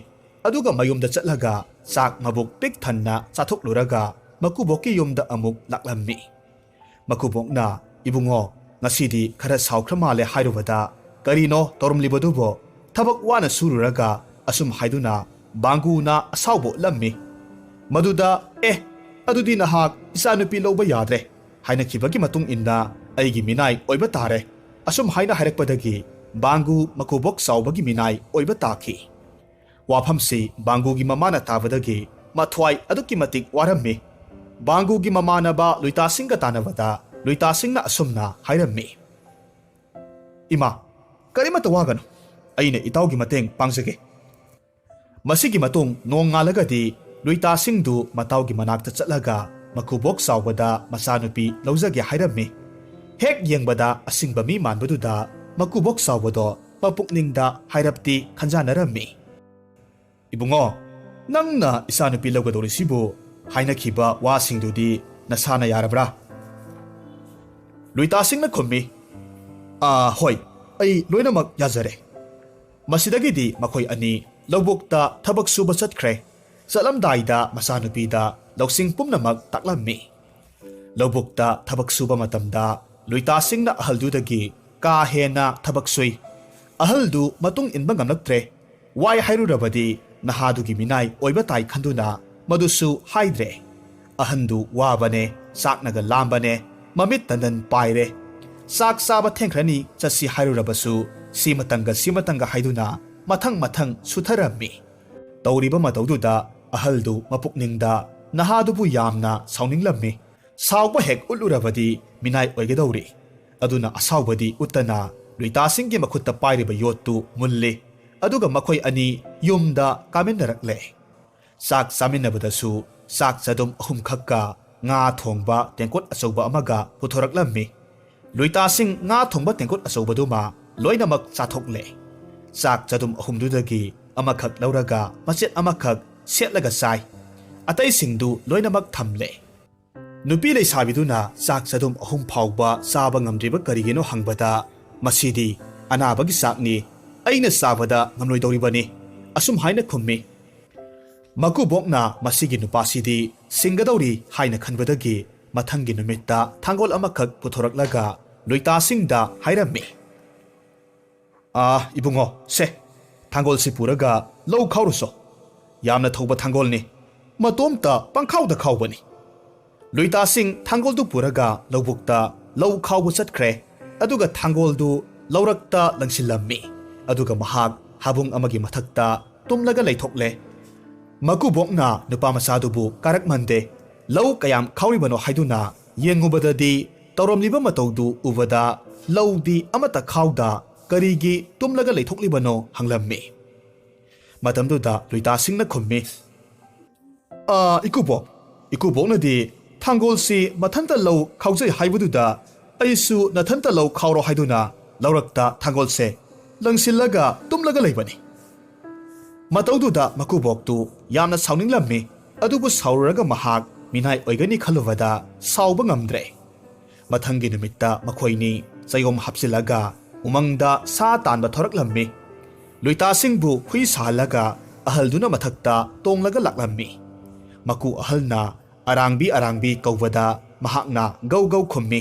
ꯑꯗꯨꯒ ꯃꯌꯨꯝꯗ ꯆꯠꯂꯒ ꯆꯥꯛ ꯃꯕꯨꯛ ꯄꯤꯛ ꯊꯟꯅ ꯆꯥꯊꯣꯛꯂꯨꯔꯒ ꯃꯀꯨꯕꯣꯛꯀꯤ ꯌꯨꯝꯗ ꯑꯃꯨꯛ ꯂꯥꯛꯂꯝꯃꯤ꯫ ꯃꯀꯨꯕꯣꯛꯅ, "ꯏꯕꯨꯡꯉꯣ, ꯉꯁꯤꯗꯤ ꯈꯔ ꯁꯥꯎꯈ꯭ꯔ ꯃꯥꯜꯂꯦ" ꯍꯥꯏꯔꯨꯕꯗ, "ꯀꯔꯤꯅꯣ ꯇꯧꯔꯝꯂꯤꯕꯗꯨꯕꯣ? ꯊꯕꯛ ꯋꯥꯅ ꯁꯨꯔꯨꯔꯒ" ꯑꯁꯨꯝ ꯍꯥꯏꯗꯨꯅ ꯕꯥꯡꯒꯨꯅ ꯑꯁꯥꯎꯕ ꯎꯠꯂꯝꯃꯤ꯫ ꯃꯗꯨꯗ, "ꯑꯦ, ꯑꯗꯨꯗꯤ ꯅꯍꯥꯛ ꯏꯆꯥꯅꯨꯄꯤ ꯂꯧꯕ ꯌꯥꯗ꯭ꯔꯦ꯫ ꯍꯥꯏꯅꯈꯤꯕꯒꯤ ꯃꯇꯨꯡ ꯏꯟꯅ ꯑꯩꯒꯤ ꯃꯤꯅꯥꯏ ꯑꯣꯏꯕ ꯇꯥꯔꯦ"꯫ ꯑꯁꯨꯝ ꯍꯥꯏꯅ ꯍꯥꯏꯔꯛꯄꯗꯒꯤ ꯕꯥꯡꯒꯨ ꯃꯀꯨꯕꯣꯛ ꯆꯥꯎꯕꯒꯤ ꯃꯤꯅꯥꯏ ꯑꯣꯏꯕ ꯇꯥꯈꯤ꯫ ꯋꯥꯐꯝꯁꯤ ꯕꯥꯡꯒꯨꯒꯤ ꯃꯃꯥꯅ ꯇꯥꯕꯗꯒꯤ ꯃꯊ꯭ꯋꯥꯏ ꯑꯗꯨꯛꯀꯤ ꯃꯇꯤꯛ ꯋꯥꯔꯝꯃꯤ꯫ ꯕꯥꯡꯒꯨꯒꯤ ꯃꯃꯥꯟꯅꯕ ꯂꯨꯏꯇꯥꯁꯤꯡꯒ ꯇꯥꯟꯅꯕꯗ ꯂꯨꯏꯇꯥꯁꯤꯡꯅ ꯑꯁꯨꯝꯅ ꯍꯥꯏꯔꯝꯃꯤ, "ꯏꯃꯥ, ꯀꯔꯤꯃꯠꯇ ꯋꯥꯒꯅꯨ, ꯑꯩꯅ ꯏꯇꯥꯎꯒꯤ ꯃꯇꯦꯡ ꯄꯥꯡꯖꯒꯦ꯫ ꯃꯁꯤꯒꯤ ꯃꯇꯨꯡ ꯅꯣꯡ ꯉꯥꯜꯂꯒꯗꯤ ꯂꯨꯏꯇꯥꯁꯤꯡꯗꯨ ꯃꯇꯥꯎꯒꯤ ꯃꯅꯥꯛꯇ ꯆꯠꯂꯒ ꯃꯀꯨꯕꯣꯛ ꯆꯥꯎꯕꯗ ꯃꯆꯥꯅꯨꯄꯤ ꯂꯧꯖꯒꯦ ꯍꯥꯏꯔꯝꯃꯤ꯫ ꯍꯦꯛ ꯌꯦꯡꯕꯗ ꯑꯁꯤꯡꯕ ꯃꯤ ꯃꯥꯟꯕꯗꯨꯗ ꯃꯀꯨꯕꯣꯛ ꯆꯥꯎꯕꯗꯣ ꯃꯄꯨꯛꯅꯤꯡꯗ ꯍꯥꯏꯔꯞꯇꯤ ꯈꯟꯖꯥꯅꯔꯝꯃꯤ꯫ "ꯏꯕꯨꯡꯉꯣ, ꯅꯪꯅ ꯏꯆꯥꯅꯨꯄꯤ ꯂꯧꯒꯗꯧꯔꯤꯁꯤꯕꯨ ꯍꯥꯏꯅꯈꯤꯕ ꯋꯥꯁꯤꯡꯗꯨꯗꯤ ꯅꯁꯥꯅ ꯌꯥꯔꯕ꯭ꯔꯥ?" ꯂꯨꯏꯇꯥꯁꯤꯡꯅ ꯈꯨꯝꯃꯤ, "ꯑꯥ, ꯍꯣꯏ, ꯑꯩ ꯂꯣꯏꯅꯃꯛ ꯌꯥꯖꯔꯦ"꯫ ꯃꯁꯤꯗꯒꯤꯗꯤ ꯃꯈꯣꯏ ꯑꯅꯤ ꯂꯧꯕꯨꯛꯇ ꯊꯕꯛ ꯁꯨꯕ ꯆꯠꯈ꯭ꯔꯦ꯫ ꯆꯠꯂꯝꯗꯥꯏꯗ ꯃꯆꯥꯅꯨꯄꯤꯗ ꯂꯧꯁꯤꯡ ꯄꯨꯝꯅꯃꯛ ꯇꯥꯛꯂꯝꯃꯤ꯫ ꯂꯧꯕꯨꯛꯇ ꯊꯕꯛ ꯁꯨꯕ ꯃꯇꯝꯗ ꯂꯨꯏꯇꯥꯁꯤꯡꯅ ꯑꯍꯜꯗꯨꯗꯒꯤ ꯀꯥ ꯍꯦꯟꯅ ꯊꯕꯛ ꯁꯨꯏ꯫ ꯑꯍꯜꯗꯨ ꯃꯇꯨꯡ ꯏꯟꯕ ꯉꯝꯂꯛꯇ꯭ꯔꯦ꯫ ꯋꯥꯏ ꯍꯥꯏꯔꯨꯔꯕꯗꯤ ꯅꯍꯥꯗꯨꯒꯤ ꯃꯤꯅꯥꯏ ꯑꯣꯏꯕ ꯇꯥꯏ ꯈꯟꯗꯨꯅ ꯃꯗꯨꯁꯨ ꯍꯥꯏꯗ꯭ꯔꯦ꯫ ꯑꯍꯟꯗꯨ ꯋꯥꯕꯅꯦ, ꯆꯥꯛꯅꯒ ꯂꯥꯝꯕꯅꯦ, ꯃꯃꯤꯠ ꯇꯟꯗꯟ ꯄꯥꯏꯔꯦ꯫ ꯆꯥꯛ ꯆꯥꯕ ꯊꯦꯡꯈ꯭ꯔꯅꯤ, ꯆꯠꯁꯤ ꯍꯥꯏꯔꯨꯔꯕꯁꯨ ꯁꯤꯃꯇꯪꯒ ꯁꯤꯃꯇꯪꯒ ꯍꯥꯏꯗꯨꯅ ꯃꯊꯪ ꯃꯊꯪ ꯁꯨꯊꯔꯝꯃꯤ꯫ ꯇꯧꯔꯤꯕ ꯃꯇꯧꯗꯨꯗ ꯑꯍꯜꯗꯨ ꯃꯄꯨꯛꯅꯤꯡꯗ ꯅꯍꯥꯗꯨꯕꯨ ꯌꯥꯝꯅ ꯁꯥꯎꯅꯤꯡꯂꯝꯃꯤ꯫ ꯁꯥꯎꯕ ꯍꯦꯛ ꯎꯠꯂꯨꯔꯕꯗꯤ ꯃꯤꯅꯥꯏ ꯑꯣꯏꯒꯗꯧꯔꯤ꯫ ꯑꯗꯨꯅ ꯑꯁꯥꯎꯕꯗꯤ ꯎꯠꯇꯅ ꯂꯨꯏꯇꯥꯁꯤꯡꯒꯤ ꯃꯈꯨꯠꯇ ꯄꯥꯏꯔꯤꯕ ꯌꯣꯠꯇꯨ ꯃꯨꯜꯂꯤ꯫ ꯑꯗꯨꯒ ꯃꯈꯣꯏ ꯑꯅꯤ ꯌꯨꯝꯗ ꯀꯥꯃꯤꯟꯅꯔꯛꯂꯦ꯫ ꯆꯥꯛ ꯆꯥꯃꯤꯟꯅꯕꯗꯁꯨ ꯆꯥꯛ ꯆꯗꯨꯝ ꯑꯍꯨꯝꯈꯛꯀ ꯉꯥ ꯊꯣꯡꯕ ꯇꯦꯡꯀꯣꯠ ꯑꯆꯧꯕ ꯑꯃꯒ ꯄꯨꯊꯣꯔꯛꯂꯝꯃꯤ꯫ ꯂꯨꯏꯇꯥꯁꯤꯡ ꯉꯥ ꯊꯣꯡꯕ ꯇꯦꯡꯀꯣꯠ ꯑꯆꯧꯕꯗꯨꯃ ꯂꯣꯏꯅꯃꯛ ꯆꯥꯊꯣꯛꯂꯦ꯫ ꯆꯥꯛ ꯆꯗꯨꯝ ꯑꯍꯨꯝꯗꯨꯗꯒꯤ ꯑꯃꯈꯛ ꯂꯧꯔꯒ ꯃꯆꯦꯠ ꯑꯃꯈꯛ ꯁꯦꯠꯂꯒ ꯆꯥꯏ꯫ ꯑꯇꯩꯁꯤꯡꯗꯨ ꯂꯣꯏꯅꯃꯛ ꯊꯝꯂꯦ꯫ ꯅꯨꯄꯤ ꯂꯩꯁꯥꯕꯤꯗꯨꯅ ꯆꯥꯛ ꯆꯗꯨꯝ ꯑꯍꯨꯝ ꯐꯥꯎꯕ ꯆꯥꯕ ꯉꯝꯗ꯭ꯔꯤꯕ ꯀꯔꯤꯒꯤꯅꯣ ꯍꯪꯕꯗ, "ꯃꯁꯤꯗꯤ ꯑꯅꯥꯕꯒꯤ ꯆꯥꯛꯅꯤ, ꯑꯩꯅ ꯆꯥꯕꯗ ꯉꯝꯂꯣꯏꯗꯧꯔꯤꯕꯅꯤ" ꯑꯁꯨꯝ ꯍꯥꯏꯅ ꯈꯨꯝꯃꯤ꯫ ꯃꯀꯨꯕꯣꯛꯅ ꯃꯁꯤꯒꯤ ꯅꯨꯄꯥꯁꯤꯗꯤ ꯁꯤꯡꯒꯗꯧꯔꯤ ꯍꯥꯏꯅ ꯈꯟꯕꯗꯒꯤ ꯃꯊꯪꯒꯤ ꯅꯨꯃꯤꯠꯇ ꯊꯥꯡꯒꯣꯜ ꯑꯃꯈꯛ ꯄꯨꯊꯣꯔꯛꯂꯒ ꯂꯨꯏꯇꯥꯁꯤꯡꯗ ꯍꯥꯏꯔꯝꯃꯤ, "ꯑꯥ, ꯏꯕꯨꯡꯉꯣ, ꯁꯦ, ꯊꯥꯡꯒꯣꯜꯁꯤ ꯄꯨꯔꯒ ꯂꯧ ꯈꯥꯎꯔꯨꯁꯣ꯫ ꯌꯥꯝꯅ ꯊꯧꯕ ꯊꯥꯡꯒꯣꯜꯅꯤ꯫ ꯃꯇꯣꯝꯇ ꯄꯪꯈꯥꯎꯗ ꯈꯥꯎꯕꯅꯤ"꯫ ꯂꯨꯏꯇꯥꯁꯤꯡ ꯊꯥꯡꯒꯣꯜꯗꯨ ꯄꯨꯔꯒ ꯂꯧꯕꯨꯛꯇ ꯂꯧ ꯈꯥꯎꯕ ꯆꯠꯈ꯭ꯔꯦ꯫ ꯑꯗꯨꯒ ꯊꯥꯡꯒꯣꯜꯗꯨ ꯂꯧꯔꯛꯇ ꯂꯪꯁꯤꯜꯂꯝꯃꯤ꯫ ꯑꯗꯨꯒ ꯃꯍꯥꯛ ꯍꯥꯕꯨꯡ ꯑꯃꯒꯤ ꯃꯊꯛꯇ ꯇꯨꯝꯂꯒ ꯂꯩꯊꯣꯛꯂꯦ꯫ ꯃꯀꯨꯕꯣꯛꯅ ꯅꯨꯄꯥ ꯃꯆꯥꯗꯨꯕꯨ ꯀꯥꯔꯛꯃꯟꯗꯦ꯫ ꯂꯧ ꯀꯌꯥꯝ ꯈꯥꯎꯔꯤꯕꯅꯣ ꯍꯥꯏꯗꯨꯅ ꯌꯦꯡꯉꯨꯕꯗꯗꯤ ꯇꯧꯔꯝꯂꯤꯕ ꯃꯇꯧꯗꯨ ꯎꯕꯗ ꯂꯧꯗꯤ ꯑꯃꯠꯇ ꯈꯥꯎꯗ ꯀꯔꯤꯒꯤ ꯇꯨꯝꯂꯒ ꯂꯩꯊꯣꯛꯂꯤꯕꯅꯣ ꯍꯪꯂꯝꯃꯤ꯫ ꯃꯇꯝꯗꯨꯗ ꯂꯨꯏꯇꯥꯁꯤꯡꯅ ꯈꯨꯝꯃꯤ, "ꯑꯥ, ꯏꯀꯨꯕꯣꯛ, ꯏꯀꯨꯕꯣꯛꯅꯗꯤ ꯊꯥꯡꯒꯣꯜꯁꯤ ꯃꯊꯟꯇ ꯂꯧ ꯈꯥꯎꯖꯩ ꯍꯥꯏꯕꯗꯨꯗ ꯑꯩꯁꯨ ꯅꯊꯟꯇ ꯂꯧ ꯈꯥꯎꯔꯣ ꯍꯥꯏꯗꯨꯅ ꯂꯧꯔꯛꯇ ꯊꯥꯡꯒꯣꯜꯁꯦ ꯂꯪꯁꯤꯜꯂꯒ ꯇꯨꯝꯂꯒ ꯂꯩꯕꯅꯤ"꯫ ꯃꯇꯧꯗꯨꯗ ꯃꯀꯨꯕꯣꯛꯇꯨ ꯌꯥꯝꯅ ꯁꯥꯎꯅꯤꯡꯂꯝꯃꯤ꯫ ꯑꯗꯨꯕꯨ ꯁꯥꯎꯔꯨꯔꯒ ꯃꯍꯥꯛ ꯃꯤꯅꯥꯏ ꯑꯣꯏꯒꯅꯤ ꯈꯜꯂꯨꯕꯗ ꯁꯥꯎꯕ ꯉꯝꯗ꯭ꯔꯦ꯫ ꯃꯊꯪꯒꯤ ꯅꯨꯃꯤꯠꯇ ꯃꯈꯣꯏꯅꯤ ꯆꯌꯣꯝ ꯍꯥꯞꯆꯤꯜꯂꯒ ꯎꯃꯪꯗ ꯁꯥ ꯇꯥꯟꯕ ꯊꯣꯔꯛꯂꯝꯃꯤ꯫ ꯂꯨꯏꯇꯥꯁꯤꯡꯕꯨ ꯍꯨꯏ ꯁꯥꯍꯜꯂꯒ ꯑꯍꯜꯗꯨꯅ ꯃꯊꯛꯇ ꯇꯣꯡꯂꯒ ꯂꯥꯛꯂꯝꯃꯤ꯫ ꯃꯀꯨ ꯑꯍꯜꯅ "ꯑꯔꯥꯡꯕꯤ, ꯑꯔꯥꯡꯕꯤ" ꯀꯧꯕꯗ ꯃꯍꯥꯛꯅ ꯒꯧ ꯒꯧ ꯈꯨꯝꯃꯤ꯫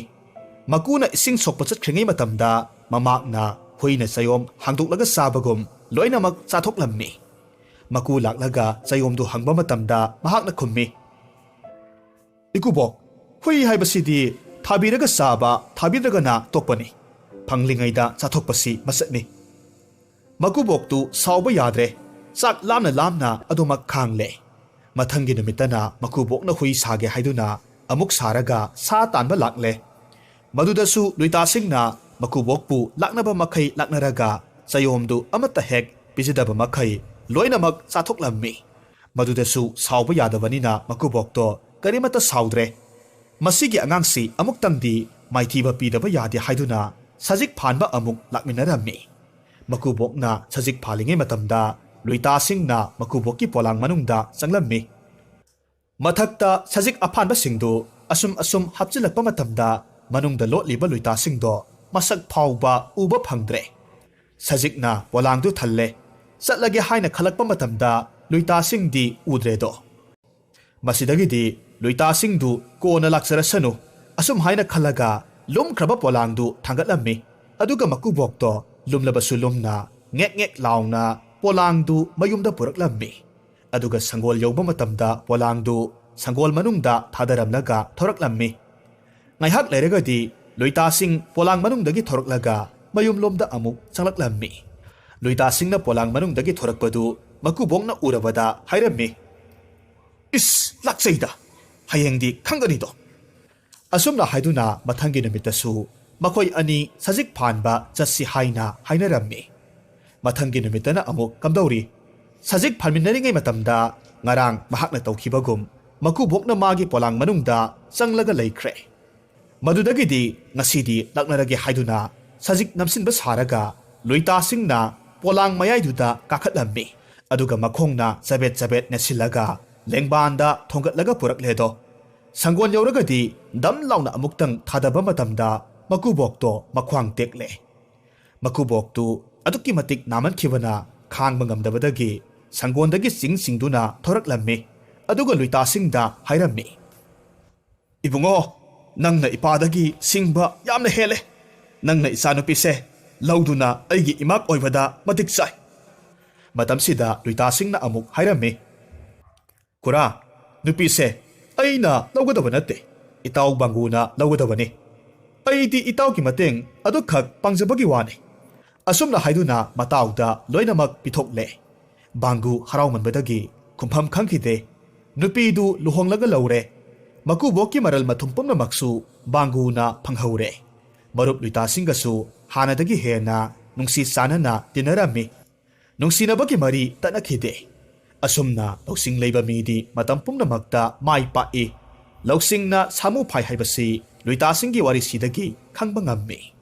ꯃꯀꯨꯅ ꯏꯁꯤꯡ ꯁꯣꯛꯄ ꯆꯠꯈ꯭ꯔꯤꯉꯩ ꯃꯇꯝꯗ ꯃꯃꯥꯛꯅ ꯍꯨꯏꯅ ꯆꯌꯣꯝ ꯍꯥꯡꯗꯣꯛꯂꯒ ꯆꯥꯕꯒꯨꯝ ꯂꯣꯏꯅꯃꯛ ꯆꯥꯊꯣꯛꯂꯝꯃꯤ꯫ ꯃꯀꯨ ꯂꯥꯛꯂꯒ ꯆꯌꯣꯝꯗꯨ ꯍꯪꯕ ꯃꯇꯝꯗ ꯃꯍꯥꯛꯅ ꯈꯨꯝꯃꯤ, "ꯏꯀꯨꯕꯣꯛ, ꯍꯨꯏ ꯍꯥꯏꯕꯁꯤꯗꯤ ꯊꯥꯕꯤꯔꯒ ꯆꯥꯕ, ꯊꯥꯕꯤꯗ꯭ꯔꯒꯅ ꯇꯣꯛꯄꯅꯤ꯫ ꯐꯪꯂꯤꯉꯩꯗ ꯆꯥꯊꯣꯛꯄꯁꯤ ꯃꯁꯛꯅꯤ"꯫ ꯃꯀꯨꯕꯣꯛꯇꯨ ꯁꯥꯎꯕ ꯌꯥꯗ꯭ꯔꯦ꯫ ꯆꯥꯛ ꯂꯥꯝꯅ ꯂꯥꯝꯅ ꯑꯗꯨꯃꯛ ꯈꯥꯡꯂꯦ꯫ ꯃꯊꯪꯒꯤ ꯅꯨꯃꯤꯠꯇꯅ ꯃꯀꯨꯕꯣꯛꯅ ꯍꯨꯏ ꯁꯥꯒꯦ ꯍꯥꯏꯗꯨꯅ ꯑꯃꯨꯛ ꯁꯥꯔꯒ ꯁꯥ ꯇꯥꯟꯕ ꯂꯥꯛꯂꯦ꯫ ꯃꯗꯨꯗꯁꯨ ꯂꯨꯏꯇꯥꯁꯤꯡꯅ ꯃꯀꯨꯕꯣꯛꯄꯨ ꯂꯥꯛꯅꯕ ꯃꯈꯩ ꯂꯥꯛꯅꯔꯒ ꯆꯌꯣꯝꯗꯨ ꯑꯃꯠꯇ ꯍꯦꯛ ꯄꯤꯖꯗꯕ ꯃꯈꯩ ꯂꯣꯏꯅꯃꯛ ꯆꯥꯊꯣꯛꯂꯝꯃꯤ꯫ ꯃꯗꯨꯗꯁꯨ ꯁꯥꯎꯕ ꯌꯥꯗꯕꯅꯤꯅ ꯃꯀꯨꯕꯣꯛꯇꯣ ꯀꯔꯤꯃꯠꯇ ꯁꯥꯎꯗ꯭ꯔꯦ꯫ "ꯃꯁꯤꯒꯤ ꯑꯉꯥꯡꯁꯤ ꯑꯃꯨꯛꯇꯪꯗꯤ ꯃꯥꯏꯊꯤꯕ ꯄꯤꯗꯕ ꯌꯥꯗꯦ" ꯍꯥꯏꯗꯨꯅ ꯁꯖꯤꯛ ꯐꯥꯟꯕ ꯑꯃꯨꯛ ꯂꯥꯛꯃꯤꯟꯅꯔꯝꯃꯤ꯫ ꯃꯀꯨꯕꯣꯛꯅ ꯁꯖꯤꯛ ꯐꯥꯜꯂꯤꯉꯩ ꯃꯇꯝꯗ ꯂꯨꯏꯇꯥꯁꯤꯡꯅ ꯃꯀꯨꯕꯣꯛꯀꯤ ꯄꯣꯂꯥꯡ ꯃꯅꯨꯡꯗ ꯆꯪꯂꯝꯃꯤ꯫ ꯃꯊꯛꯇ ꯁꯖꯤꯛ ꯑꯐꯥꯟꯕꯁꯤꯡꯗꯨ ꯑꯁꯨꯝ ꯑꯁꯨꯝ ꯍꯥꯞꯆꯤꯜꯂꯛꯄ ꯃꯇꯝꯗ ꯃꯅꯨꯡꯗ ꯂꯣꯠꯂꯤꯕ ꯂꯨꯏꯇꯥꯁꯤꯡꯗꯣ ꯃꯁꯛ ꯐꯥꯎꯕ ꯎꯕ ꯐꯪꯗ꯭ꯔꯦ꯫ ꯁꯖꯤꯛꯅ ꯄꯣꯂꯥꯡꯗꯨ ꯊꯜꯂꯦ꯫ ꯆꯠꯂꯒꯦ ꯍꯥꯏꯅ ꯈꯜꯂꯛꯄ ꯃꯇꯝꯗ ꯂꯨꯏꯇꯥꯁꯤꯡꯗꯤ ꯎꯗ꯭ꯔꯦꯗꯣ꯫ ꯃꯁꯤꯗꯒꯤꯗꯤ ꯂꯨꯏꯇꯥꯁꯤꯡꯗꯨ ꯀꯣꯟꯅ ꯂꯥꯛꯆꯔꯁꯅꯨ, ꯑꯁꯨꯝ ꯍꯥꯏꯅ ꯈꯜꯂꯒ ꯂꯨꯝꯈ꯭ꯔꯕ ꯄꯣꯂꯥꯡꯗꯨ ꯊꯥꯡꯒꯠꯂꯝꯃꯤ꯫ ꯑꯗꯨꯒ ꯃꯀꯨꯕꯣꯛꯇꯣ ꯂꯨꯝꯂꯕꯁꯨ ꯂꯨꯝꯅ ꯉꯦꯛ ꯉꯦꯛ ꯂꯥꯎꯅ ꯄꯣꯂꯥꯡꯗꯨ ꯃꯌꯨꯝꯗ ꯄꯨꯔꯛꯂꯝꯃꯤ꯫ ꯑꯗꯨꯒ ꯁꯪꯒꯣꯜ ꯌꯧꯕ ꯃꯇꯝꯗ ꯄꯣꯂꯥꯡꯗꯨ ꯁꯪꯒꯣꯜ ꯃꯅꯨꯡꯗ ꯊꯥꯗꯔꯝꯂꯒ ꯊꯣꯔꯛꯂꯝꯃꯤ꯫ ꯉꯥꯏꯍꯥꯛ ꯂꯩꯔꯒꯗꯤ ꯂꯨꯏꯇꯥꯁꯤꯡ ꯄꯣꯂꯥꯡ ꯃꯅꯨꯡꯗꯒꯤ ꯊꯣꯔꯛꯂꯒ ꯃꯌꯨꯝꯂꯣꯝꯗ ꯑꯃꯨꯛ ꯆꯪꯂꯛꯂꯝꯃꯤ꯫ ꯂꯨꯏꯇꯥꯁꯤꯡꯅ ꯄꯣꯂꯥꯡ ꯃꯅꯨꯡꯗꯒꯤ ꯊꯣꯔꯛꯄꯗꯨ ꯃꯀꯨꯕꯣꯛꯅ ꯎꯔꯕꯗ ꯍꯥꯏꯔꯝꯃꯤ, "ꯏꯁ, ꯂꯥꯛꯆꯩꯗ! ꯍꯌꯦꯡꯗꯤ ꯈꯪꯒꯅꯤꯗꯣ!" ꯑꯁꯨꯝꯅ ꯍꯥꯏꯗꯨꯅ ꯃꯊꯪꯒꯤ ꯅꯨꯃꯤꯠꯇꯁꯨ ꯃꯈꯣꯏ ꯑꯅꯤ ꯁꯖꯤꯛ ꯐꯥꯟꯕ ꯆꯠꯁꯤ ꯍꯥꯏꯅ ꯍꯥꯏꯅꯔꯝꯃꯤ꯫ ꯃꯊꯪꯒꯤ ꯅꯨꯃꯤꯠꯇꯅ ꯑꯃꯨꯛ ꯀꯝꯗꯧꯔꯤ? ꯁꯖꯤꯛ ꯐꯥꯟꯃꯤꯟꯅꯔꯤꯉꯩ ꯃꯇꯝꯗ ꯉꯔꯥꯡ ꯃꯍꯥꯛꯅ ꯇꯧꯈꯤꯕꯒꯨꯝ ꯃꯀꯨꯕꯣꯛꯅ ꯃꯥꯒꯤ ꯄꯣꯂꯥꯡ ꯃꯅꯨꯡꯗ ꯆꯪꯂꯒ ꯂꯩꯈ꯭ꯔꯦ꯫ ꯃꯗꯨꯗꯒꯤꯗꯤ ꯉꯁꯤꯗꯤ ꯂꯥꯛꯅꯔꯒꯦ ꯍꯥꯏꯗꯨꯅ ꯁꯖꯤꯛ ꯅꯝꯁꯤꯟꯕ ꯁꯥꯔꯒ ꯂꯨꯏꯇꯥꯁꯤꯡꯅ ꯄꯣꯂꯥꯡ ꯃꯌꯥꯏꯗꯨꯗ ꯀꯥꯈꯠꯂꯝꯃꯤ꯫ ꯑꯗꯨꯒ ꯃꯈꯣꯡꯅ ꯆꯕꯦꯠ ꯆꯕꯦꯠ ꯅꯦꯠꯁꯤꯜꯂꯒ ꯂꯦꯡꯕꯥꯟꯗ ꯊꯣꯡꯒꯠꯂꯒ ꯄꯨꯔꯛꯂꯦꯗꯣ꯫ ꯁꯪꯒꯣꯟ ꯌꯧꯔꯒꯗꯤ ꯗꯝ ꯂꯥꯎꯅ ꯑꯃꯨꯛꯇꯪ ꯊꯥꯗꯕ ꯃꯇꯝꯗ ꯃꯀꯨꯕꯣꯛꯇꯣ ꯃꯈ꯭ꯋꯥꯡ ꯇꯦꯛꯂꯦ꯫ ꯃꯀꯨꯕꯣꯛꯇꯨ ꯑꯗꯨꯛꯀꯤ ꯃꯇꯤꯛ ꯅꯥꯃꯟꯈꯤꯕꯅ ꯈꯥꯡꯕ ꯉꯝꯗꯕꯗꯒꯤ ꯁꯪꯒꯣꯟꯗꯒꯤ ꯆꯤꯡꯁꯤꯡꯗꯨꯅ ꯊꯣꯔꯛꯂꯝꯃꯤ꯫ ꯑꯗꯨꯒ ꯂꯨꯏꯇꯥꯁꯤꯡꯗ ꯍꯥꯏꯔꯝꯃꯤ, "ꯏꯕꯨꯡꯉꯣ, ꯅꯪꯅ ꯏꯄꯥꯗꯒꯤ ꯁꯤꯡꯕ ꯌꯥꯝꯅ ꯍꯦꯜꯂꯦ꯫ ꯅꯪꯅ ꯏꯆꯥꯅꯨꯄꯤꯁꯦ ꯂꯧꯗꯨꯅ ꯑꯩꯒꯤ ꯏꯃꯥꯛ ꯑꯣꯏꯕꯗ ꯃꯇꯤꯛ ꯆꯥꯏ꯫" ꯃꯇꯝꯁꯤꯗ ꯂꯨꯏꯇꯥꯁꯤꯡꯅ ꯑꯃꯨꯛ ꯍꯥꯏꯔꯝꯃꯤ, "ꯈꯨꯔꯥ, ꯅꯨꯄꯤꯁꯦ ꯑꯩꯅ ꯂꯧꯒꯗꯕ ꯅꯠꯇꯦ, ꯏꯇꯥꯎ ꯕꯥꯡꯒꯨꯅ ꯂꯧꯒꯗꯕꯅꯤ꯫ ꯑꯩꯗꯤ ꯏꯇꯥꯎꯒꯤ ꯃꯇꯦꯡ ꯑꯗꯨꯈꯛ ꯄꯥꯡꯖꯕꯒꯤ ꯋꯥꯅꯤ꯫" ꯑꯁꯨꯝꯅ ꯍꯥꯏꯗꯨꯅ ꯃꯇꯥꯎꯗ ꯂꯣꯏꯅꯃꯛ ꯄꯤꯊꯣꯛꯂꯦ꯫ ꯕꯥꯡꯒꯨ ꯍꯔꯥꯎꯃꯟꯕꯗꯒꯤ ꯈꯨꯝꯐꯝ ꯈꯪꯈꯤꯗꯦ꯫ ꯅꯨꯄꯤꯗꯨ ꯂꯨꯍꯣꯡꯂꯒ ꯂꯧꯔꯦ꯫ ꯃꯀꯨꯕꯣꯛꯀꯤ ꯃꯔꯜ ꯃꯊꯨꯝ ꯄꯨꯝꯅꯃꯛꯁꯨ ꯕꯥꯡꯒꯨꯅ ꯐꯪꯍꯧꯔꯦ꯫ ꯃꯔꯨꯞ ꯂꯨꯏꯇꯥꯁꯤꯡꯒꯁꯨ ꯍꯥꯟꯅꯗꯒꯤ ꯍꯦꯟꯅ ꯅꯨꯡꯁꯤ ꯆꯥꯟꯅꯅ ꯇꯤꯟꯅꯔꯝꯃꯤ꯫ ꯅꯨꯡꯁꯤꯅꯕꯒꯤ ꯃꯔꯤ ꯇꯠꯅꯈꯤꯗꯦ꯫ ꯑꯁꯨꯝꯅ ꯂꯧꯁꯤꯡ ꯂꯩꯕ ꯃꯤꯗꯤ ꯃꯇꯝ ꯄꯨꯝꯅꯃꯛꯇ ꯃꯥꯏ ꯄꯥꯛꯏ꯫ ꯂꯧꯁꯤꯡꯅ ꯁꯥꯃꯨ ꯐꯥꯏ ꯍꯥꯏꯕꯁꯤ ꯂꯨꯏꯇꯥꯁꯤꯡꯒꯤ ꯋꯥꯔꯤꯁꯤꯗꯒꯤ ꯈꯪꯕ ꯉꯝꯃꯤ꯫